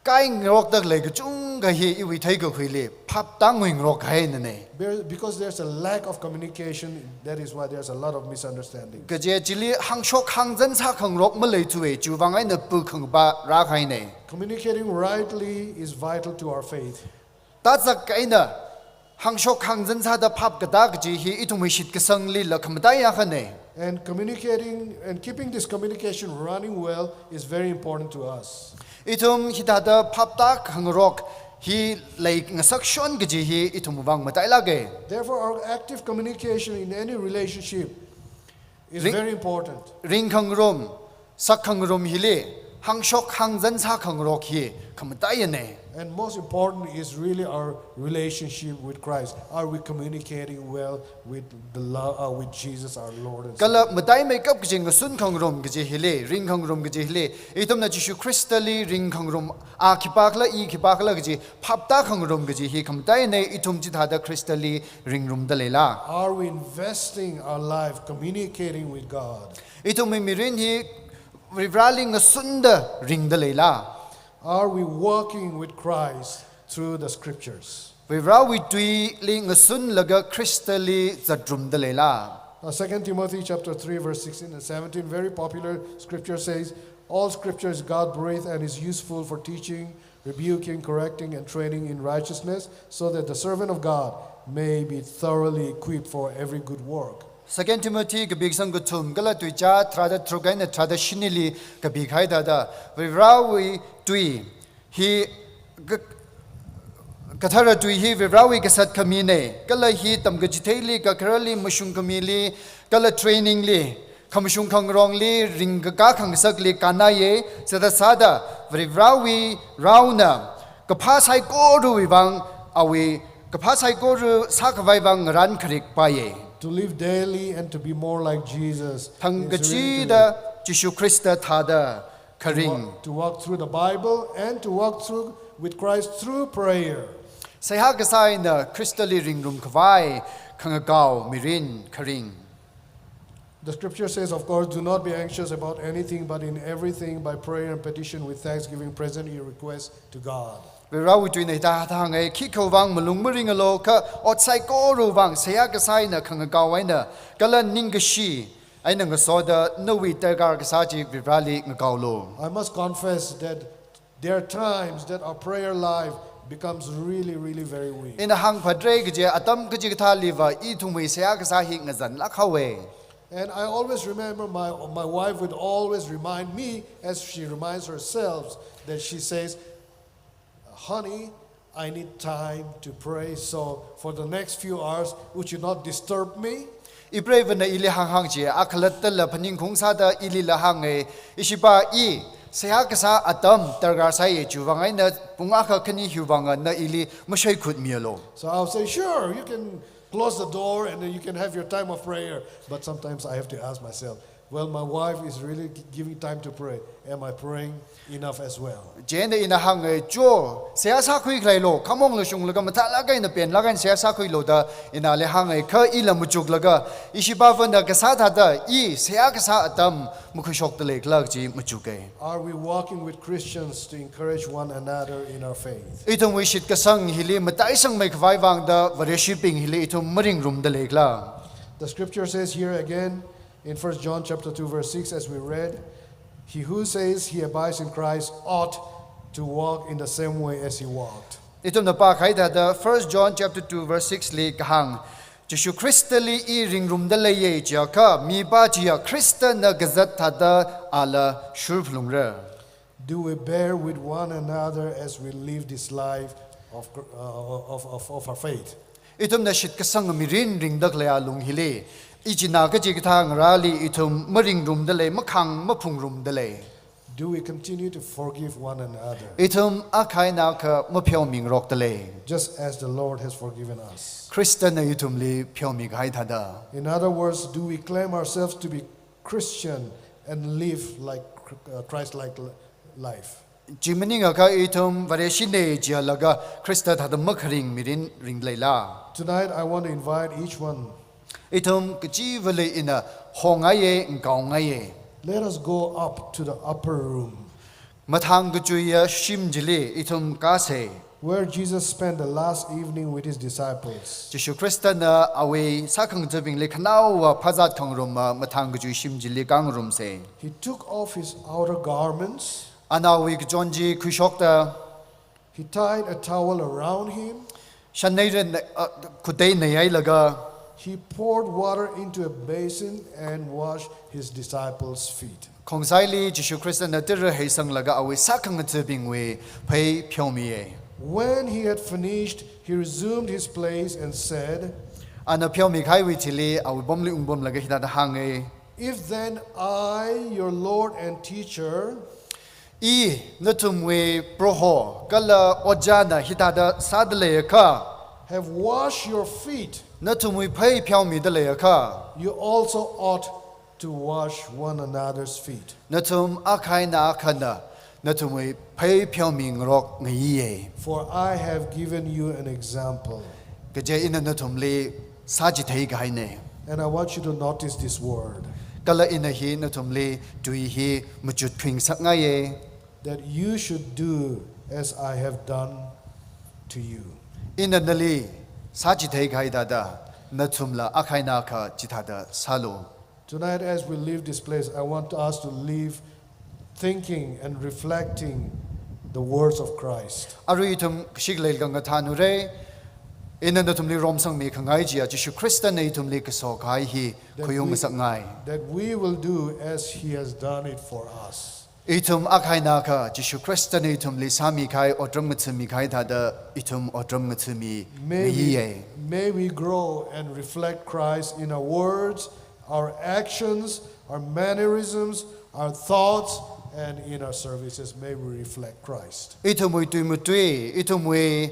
Kai ngarokda khalei kachungkha hi iwui theikakhuili phaptāngui ngarok kahainana. Be- Because there's a lack of communication, that is why there's a lot of misunderstanding. Kaje chili hāngshok hāngzan sākhangarok maleithuwa, chiwuivang eina pukhangpa rākahaina. Communicating rightly is vital to our faith. Tazak eina hāngshok hāngzan sāda phap katā kaji hi ithumwui shitkasanglila khamataiya akhana. And communicating and keeping this communication running well is very important to us. Ithum hithāda phaptākhangarok hi leingasakshon kaji hi ithumwuivang matailāka. Therefore, our active communication in any relationship is Ring- very important. Ringkhangarum, sakkhangarum hili, hāngshok hāngzan sākhangarok hi khamataiyana. And most important is really our relationship with Christ. Are we communicating well with the love, uh, with Jesus our Lord and Savior? Kala mataimeikap kaji ngasunkhangarum kaji hili, ringkhangarum kaji hili, ithumna Jishu Khristali ringkhangarum, a khipākhala, i khipākhala kaji phaptākhangarum kaji hi khamataiyana. Ithum chithāda Khristali ringrumda leila? Are we investing our life communicating with God? Ithumwui mirin hi Varivarali ngasunda ringda leila? Are we walking with Christ through the scriptures? Varivarawui tuili ngasunlaga Khristali zatrumda leila? Now, Second Timothy chapter three, verse sixteen and seventeen, very popular scripture says, "All scripture is God-breathed and is useful for teaching, rebuking, correcting, and training in righteousness, so that the servant of God may be thoroughly equipped for every good work." Second Timothy kapi kasang kathum kala tuicha tharāda tharuk eina tharāda shinili kapikahai thāda, Varivarawui tui hi ka-, kathara tui hi Varivarawui kasat khamina, kala hi tamkachitheili, kakhararli, mashung khamili, kala training li, khamashung khangarongli, ringkakā khangasakli kannaiya. Chithāda sāda Varivarawui raona kaphā saikorawui vang, awui kaphā saikora sākhavai vang ngarān kharik paiya. To live daily and to be more like Jesus is really to Thangkachida Jishu Khrista thāda kharing. Wa-, to walk through the Bible and to walk through with Christ through prayer. Seihā kasā eina Khristali ringrumkhavai khangakao mirin kharing. The scripture says, of course, "Do not be anxious about anything, but in everything, by prayer and petition, with thanksgiving, present your request to God." Varivarawui tuina hithāda hānga, khikha vang malung maringalu, kha ot saikorawui vang seihā kasā eina khangakao eina, kala ningkashi eina ngasoda nawui darkar kasā chi Varivarali ngakaolu. I must confess that there are times that our prayer life becomes really, really very weak. Ina hāngphatra kaje atam kachikathāliva ithumwui seihā kasā hi ngazanlāk haowa. And I always remember my, my wife would always remind me, as she reminds herself, that she says, "Honey, I need time to pray, so for the next few hours, would you not disturb me? Ipreivana ili hānghāng chi, akhalattala phaningkhaung sāda ilila hānga, ishipā i, seihā kasā atam darkar sāya, chiwuivang eina pung akha khani hiwuivanga na ili mashaikhut mialu. So I'll say, "Sure, you can close the door and then you can have your time of prayer." But sometimes I have to ask myself, "Well, my wife is really gi-, giving time to pray. Am I praying enough as well?" Chieina ina hānga, "Cho, seihā sākhuikhaleilo, khamong lushunglaga mathālāk eina penlāk eina seihā sākhuilo," da inala hānga, kha ila machuklaga, ishipāvana kasā thāda, i seihā kasā atam makhuishokda leikhala chi machuka. Are we walking with Christians to encourage one another in our faith? Ithumwui shitkasang hili mataisangmeikhavai vangda Vareshibing hili ithum maringrumda leikhala? The scripture says here again in First John chapter two verse six, as we read, "He who says he abides in Christ ought to walk in the same way as he walked." Ithumna pākahai thāda First John chapter two verse six li kahāng, Jishu Khristali i ringrumda leiya chiakha, mipā chiya Khristana kazat thāda ala shurphalungra. Do we bear with one another as we live this life of, uh, of, of, of our faith? Ithumna shitkasanga mirin ringda khaleiya lung hili, ichina kachikathā ngarāli ithum maringrumda lei, makhāng maphungrumda lei? Do we continue to forgive one another? Ithum akha eina akha mapheomingarokda lei, just as the Lord has forgiven us? Khristana ithumli pheomikahai thāda. In other words, do we claim ourselves to be Christian and live like Chr-, uh, Christ-like l-, life? Chi maningakha ithum Vareshina jilaga Khrista thāda makharing mirin ringda leila? Tonight, I want to invite each one. Ithum kachivali ina hongaiya, ngaongaiya. Let us go up to the upper room. Mathāng kachuiya shim chili ithum kāsa. Where Jesus spent the last evening with his disciples. Jishu Khristana awui sākhangatha̱bingli khanaowa phazat khangaruma mathāng kachui shim chili kāngarumsa. He took off his outer garments. Ana awui kachon chi khuishokta. He tied a towel around him. Shanneira, uh, khuteina yailaga. He poured water into a basin and washed his disciples' feet. Khongsaili Jishu Khristana tara heisanglaga awui sākhangatha̱bingwui phei pheomiya. When he had finished, he resumed his place and said, Ana pheomikahaiwui thili awui pomli ungpamlaga hithāda hānga. If then I, your Lord and teacher, I nathumwui Proho kala ojāna hithāda sāda leiakha, have washed your feet, nathumwui phei pheomida leiakha, you also ought to wash one another's feet. Nathum akha eina akhana nathumwui phei pheomingarok ngaiya. For I have given you an example. Kaje ina nathumli sāchithei kahaina. And I want you to notice this word. Kala ina hi nathumli tui hi machut khuingasakngaiya. That you should do as I have done to you. Ina nali sāchithei kahai thāda, nathumla akha eina akha chithāda sālu. Tonight, as we leave this place, I want us to leave thinking and reflecting the words of Christ. Arui ithum kashik leilakha ngathānura, ina nathumli romsangmi khangai chiya, Jishu Khristana ithumli kaso kahai hi, that we, khuiyung ngasakngai. That we will do as he has done it for us. Ithum akha eina akha, Jishu Khristana ithumli sāmi kahai, otram ngathami kahai thāda, ithum otram ngathami, may we, ngayiya. May we grow and reflect Christ in our words, our actions, our mannerisms, our thoughts, and in our services. May we reflect Christ. Ithumwui tuimatui, ithumwui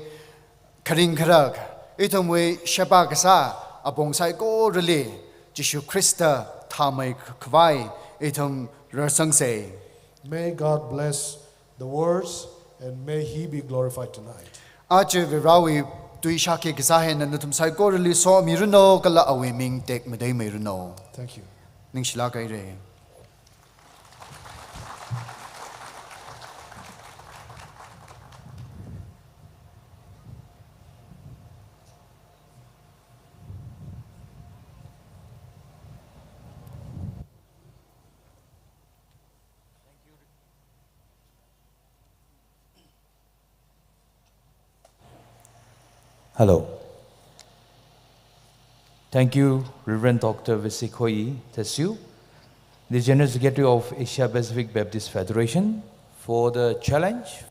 kharing kharak, ithumwui sheba kasā apong saikorali, Jishu Khrista thāmei khavai, ithum rarsangsa. May God bless the words and may he be glorified tonight. Aja Varewui tui shāki kasā hina nathum saikorali somiranu kala awui ming tekmateimeiranu. Thank you. Ningshilāk haira. Hello. Thank you, Reverend Doctor Visikhoyi Tessiu, the General Secretary of Asia Pacific Baptist Federation, for the challenge.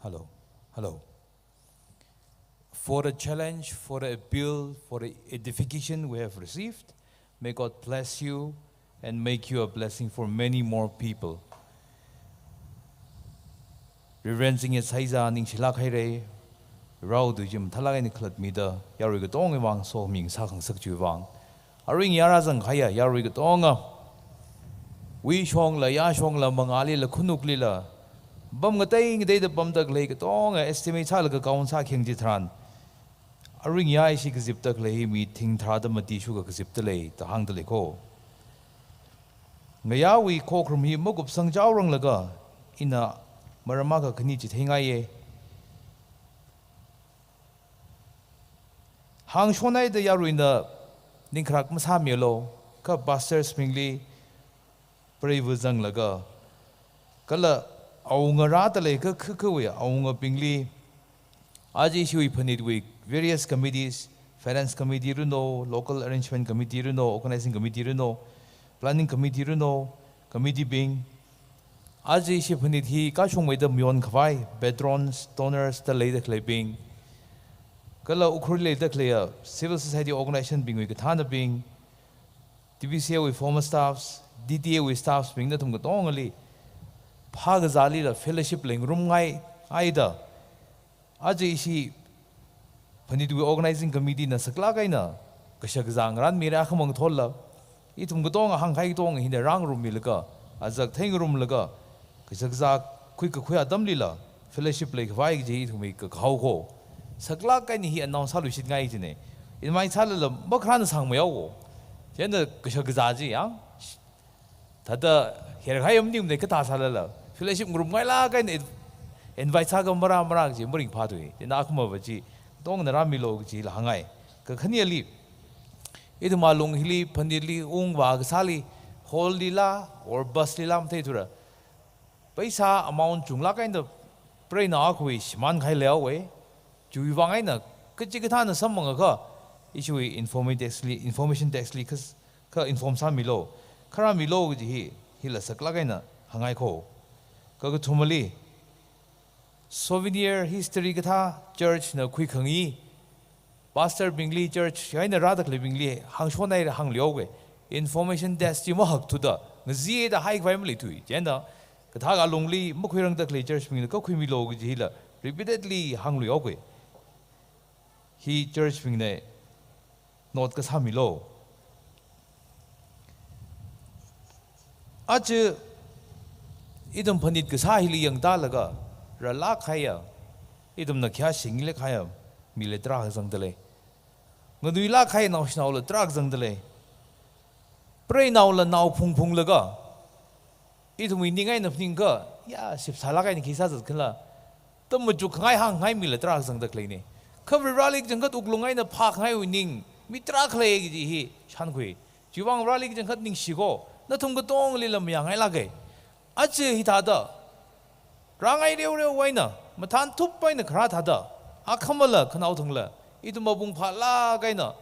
Hello. Hello. For the challenge, for the appeal, for the edification we have received, may God bless you and make you a blessing for many more people. Reverend Zingyat Saiza ningshilāk haira, rao du jim thalak eina khalatmida, yarui katonga vang somi ngasā khangasak chiwui vang. Aring yara zang khaya, yarui katonga. Wui shongla, ya shongla, mangālila, khanuklila, pam ngatei ngateida pamda khalei katonga, estimate sālaga count sākhayang chitharan, aring ya ishi kazipda khalei hi mi thing tharāda mati shuka kazipda lei, da hāngda lei ko. Ngayāwui khokharum hi makupsang chaoranglaga, ina maram akha khani chitheingaiya. Hāngshon haida yaruina ningkharak masāmilu, kha pastors bingli preiva zanglaga, kala awunga rāda lei kha, kha, khawui awungabingli, aja ishiwui phanitwui various committees, finance committee runo, local arrangement committee runo, organizing committee runo, planning committee runo, committee bing, aja ishi phanit hi kashungmeida mayon khavai, patrons, donors da leida khaleibing, kala Ukhrul leida khaleiya civil society organization bingwui kathānabing, T B C A wui former staffs, D T A wui staffs bing nathum katongali phākazālila fellowship leingarumngai haida, aja ishi phanitwui organizing committee na saklāk eina kashakazā ngarānmira, khamang tholla. Ithum katonga hāngkahai katonga hina rāngarummilaga, azak theingarumlaga, kashakazā khui kakhui atamlila fellowship leikhavai kaji ithumwui kakhao ko. Saklāk eina hi announce sāluishitngai jina. Invite sālala makharāna sangmayao ko. Chieina kashakazā chi yang, thāda her khai am nim ne kathā sālala, fellowship ngarumngailāk eina invite sākha marā marā kaji maringphā tui. Chieina akhama va chi, tongna rāmilu kajila hāngngai. Kakhaneli, ithum alung hili, phanitli, ungvā kasāli, hall lila, or bus lila matheithura, paisa amount chunglāk eina preinao akhawui shimān kahai leihaowa. Chiwui vang eina kachikathāna samphangakha, ishiwui information desk li, information desk li kha, kha inform sāmilu, kha rāmilu kaji hi, hila saklāk eina hāngngai ko. Kakathumali, souvenir history kathā church na khuikhangai, pastor bingli, church eina rāda khaleibingli hāngshon haira, hāngluihaowa. Information desk chi mahakthuda ngazeeda haikhavai maleithui. Chieina kathā alungli makhuirangda khalei church bingna kha khuimilu kaji hila repeatedly hāngluihaowa. Hi church bingna note kasāmilu. Aja ithum phanit kasā hili yangtālaga, rālāk kahaiya, ithumna khayā shinglāk kahaiya mila tarākha zangda lei. Nganuilāk kahai naoshinaola tarākha zangda lei. Preinaola nao phungphunglaga, ithumwui ning eina phaningakha, ya, shipsālāk eina khi sāzat khala, tam machukngai hāngngai mila tarākha zangda khaleina. Kha Vareli kachangkhat wuklung eina phākhangai wuning mi tarākha lei kaji hi shānkhui. Chiwui vang Vareli kachangkhat ningshi ko, nathum katongalila mayāngailāka. Aja hithāda rāngai reoreo eina, mathānthup eina kharā thāda, akhamala khanaothangla, ithum mapung phālāk eina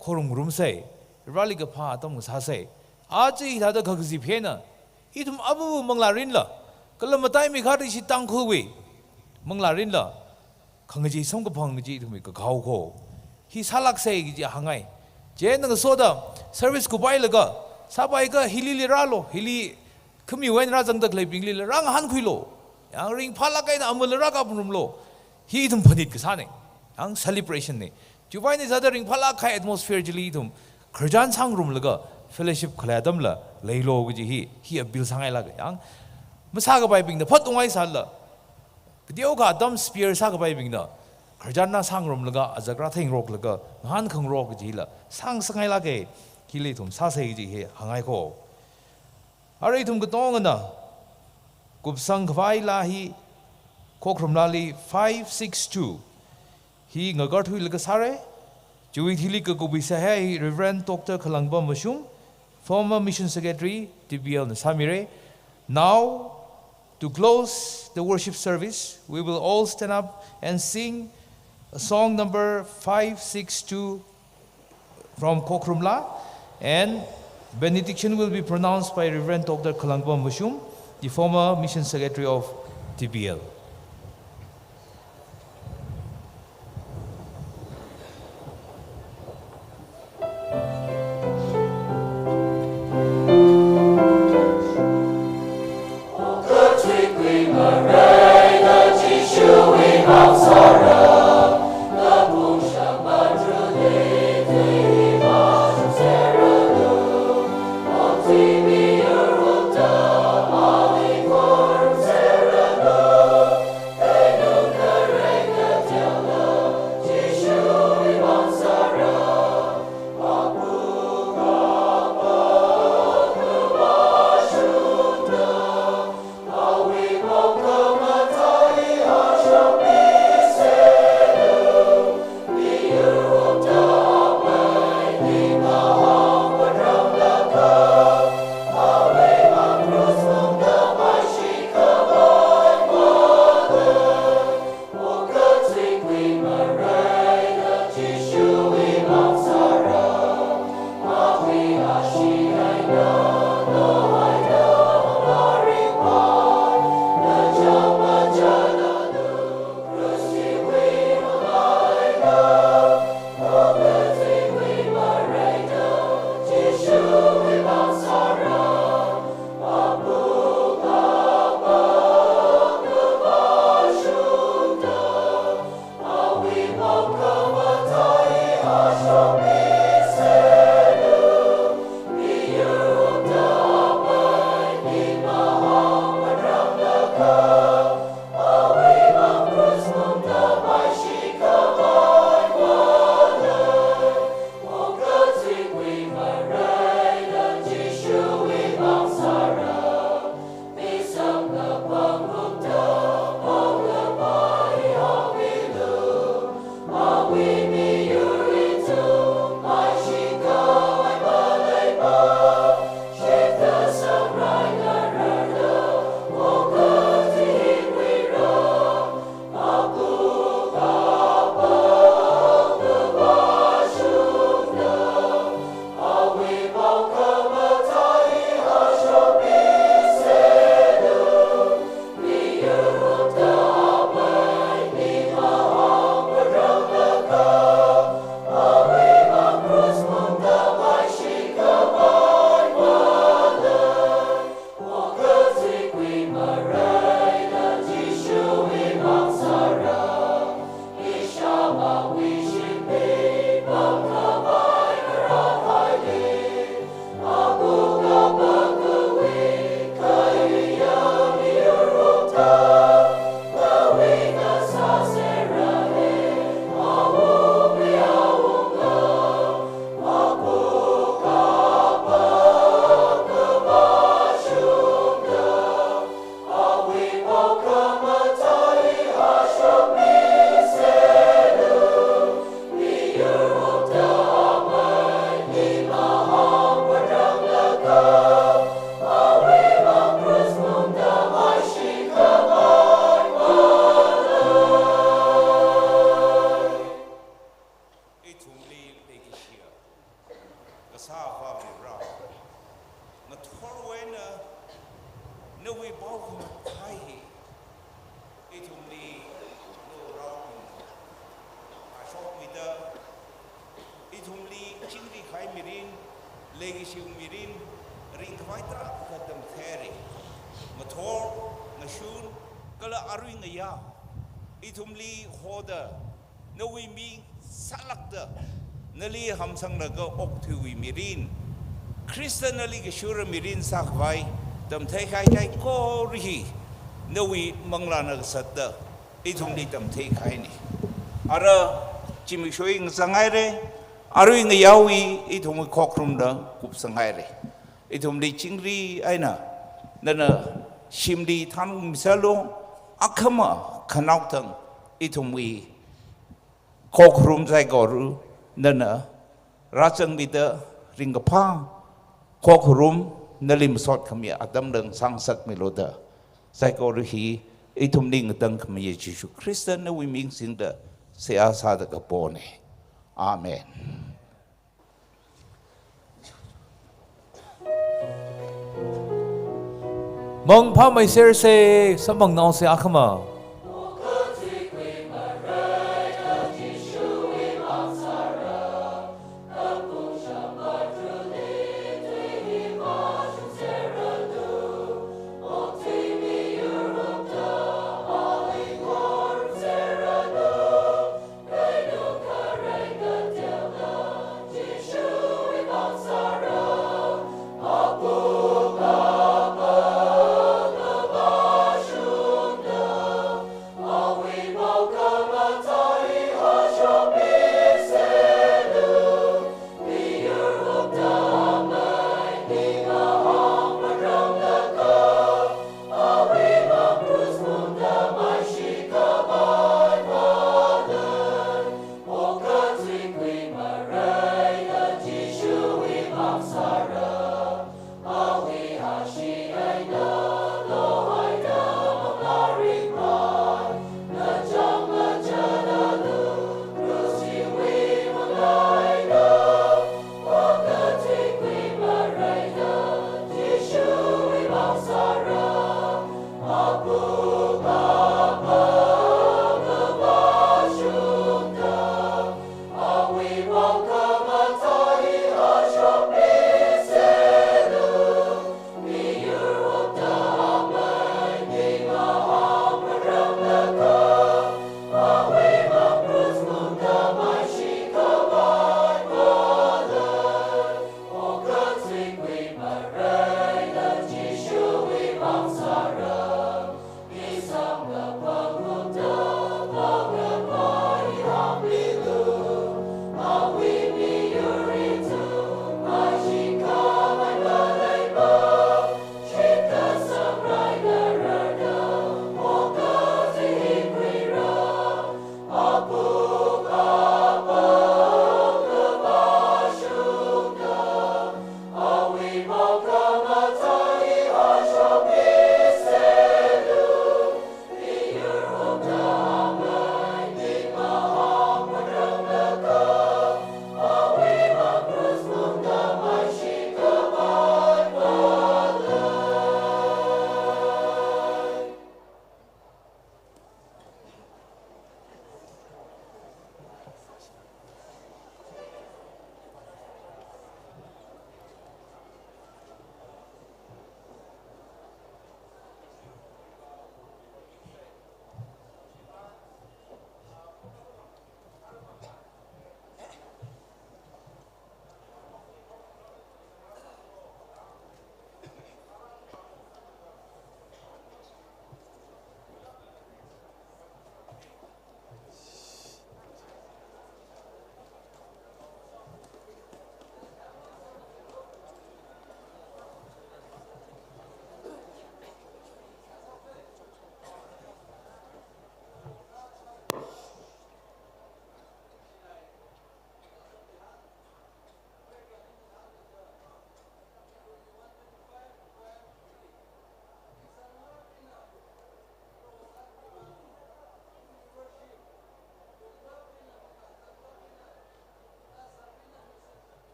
khorumngarumsa, Vareli kaphā atam ngasāsa. Aja hithāda khakazip hi eina, ithum ava manglārinla, kala mataimei khari ishi Tangkhulwui manglārinla, khangachei samkaphang kaji ithumwui kakhao ko. Hi sālāksa kaji hāngngai. Chieina ngasoda service kuphailaga, sāpaiakha hilila rālu, hili khamiwui eina rāzangda khaleibinglila rāngahānkhuilu. Yang ringphālāk eina amala rākapngarumlu. Hi ithum phanit kasāna. Yang celebration na. Chiwui vang eina sāda ringphālāk kahai atmosphere chili ithum khararchan sāngarumlaga fellowship khalei atamla leilu kaji hi, hi appeal sāngailāka. Yang masākapaibingna phat ungngaisālala, kateokha atam spare sākapaibingna khararchanna sāngarumlaga, azak rātheingaroklaga, ngahānkhangarok kajila sāngasakngailāka. Hili ithum sāsa kaji hi hāngngai ko. Arui ithum katongana kupsang khavai laa hi Khokharum laali five six two hi ngakarthuilaga sāra. Chiwui thili kakupwui seihā hi Reverend Doctor Khalangbam Vashum, former Mission Secretary, T B L na sāmira. Now, to close the worship service, we will all stand up and sing song number five six two from Khokharum laa, and benediction will be pronounced by Reverend Doctor Khalangbam Vashum, the former Mission Secretary of T B L. Nawui pao khamathā hi ithumli, no, rao, ashokmida, ithumli chingri kahai mirin, leikashiwui mirin, ringkhavai tarākha tamtheira. Ngathor, ngashun, kala arui ngayā, ithumli hoda, nawui ming sālākda, nali hamsanglaga okthuiwui mirin, Khrista nali kashura mirin sākhavai tamthei kahai kaikhora hi nawui manglāna kasāda ithumli tamthei kahaina. Ara zimiksho hi ngazang haira, arui ngayāwui ithumwui khokharumna kupsang haira. Ithumli chingri eina nana shimli thanungmisalu, akhama khanaothang ithumwui khokharum saikora nana rāzangmida ringkaphā khokharum nali masot khami atamla sāngasakmilu da. Saikora hi ithumli ngatangkhamiya Jishu Khrista nawui ming singda seihā sāda kapona. Amen. Mangphāmeisersa, samphangnaosa akhama.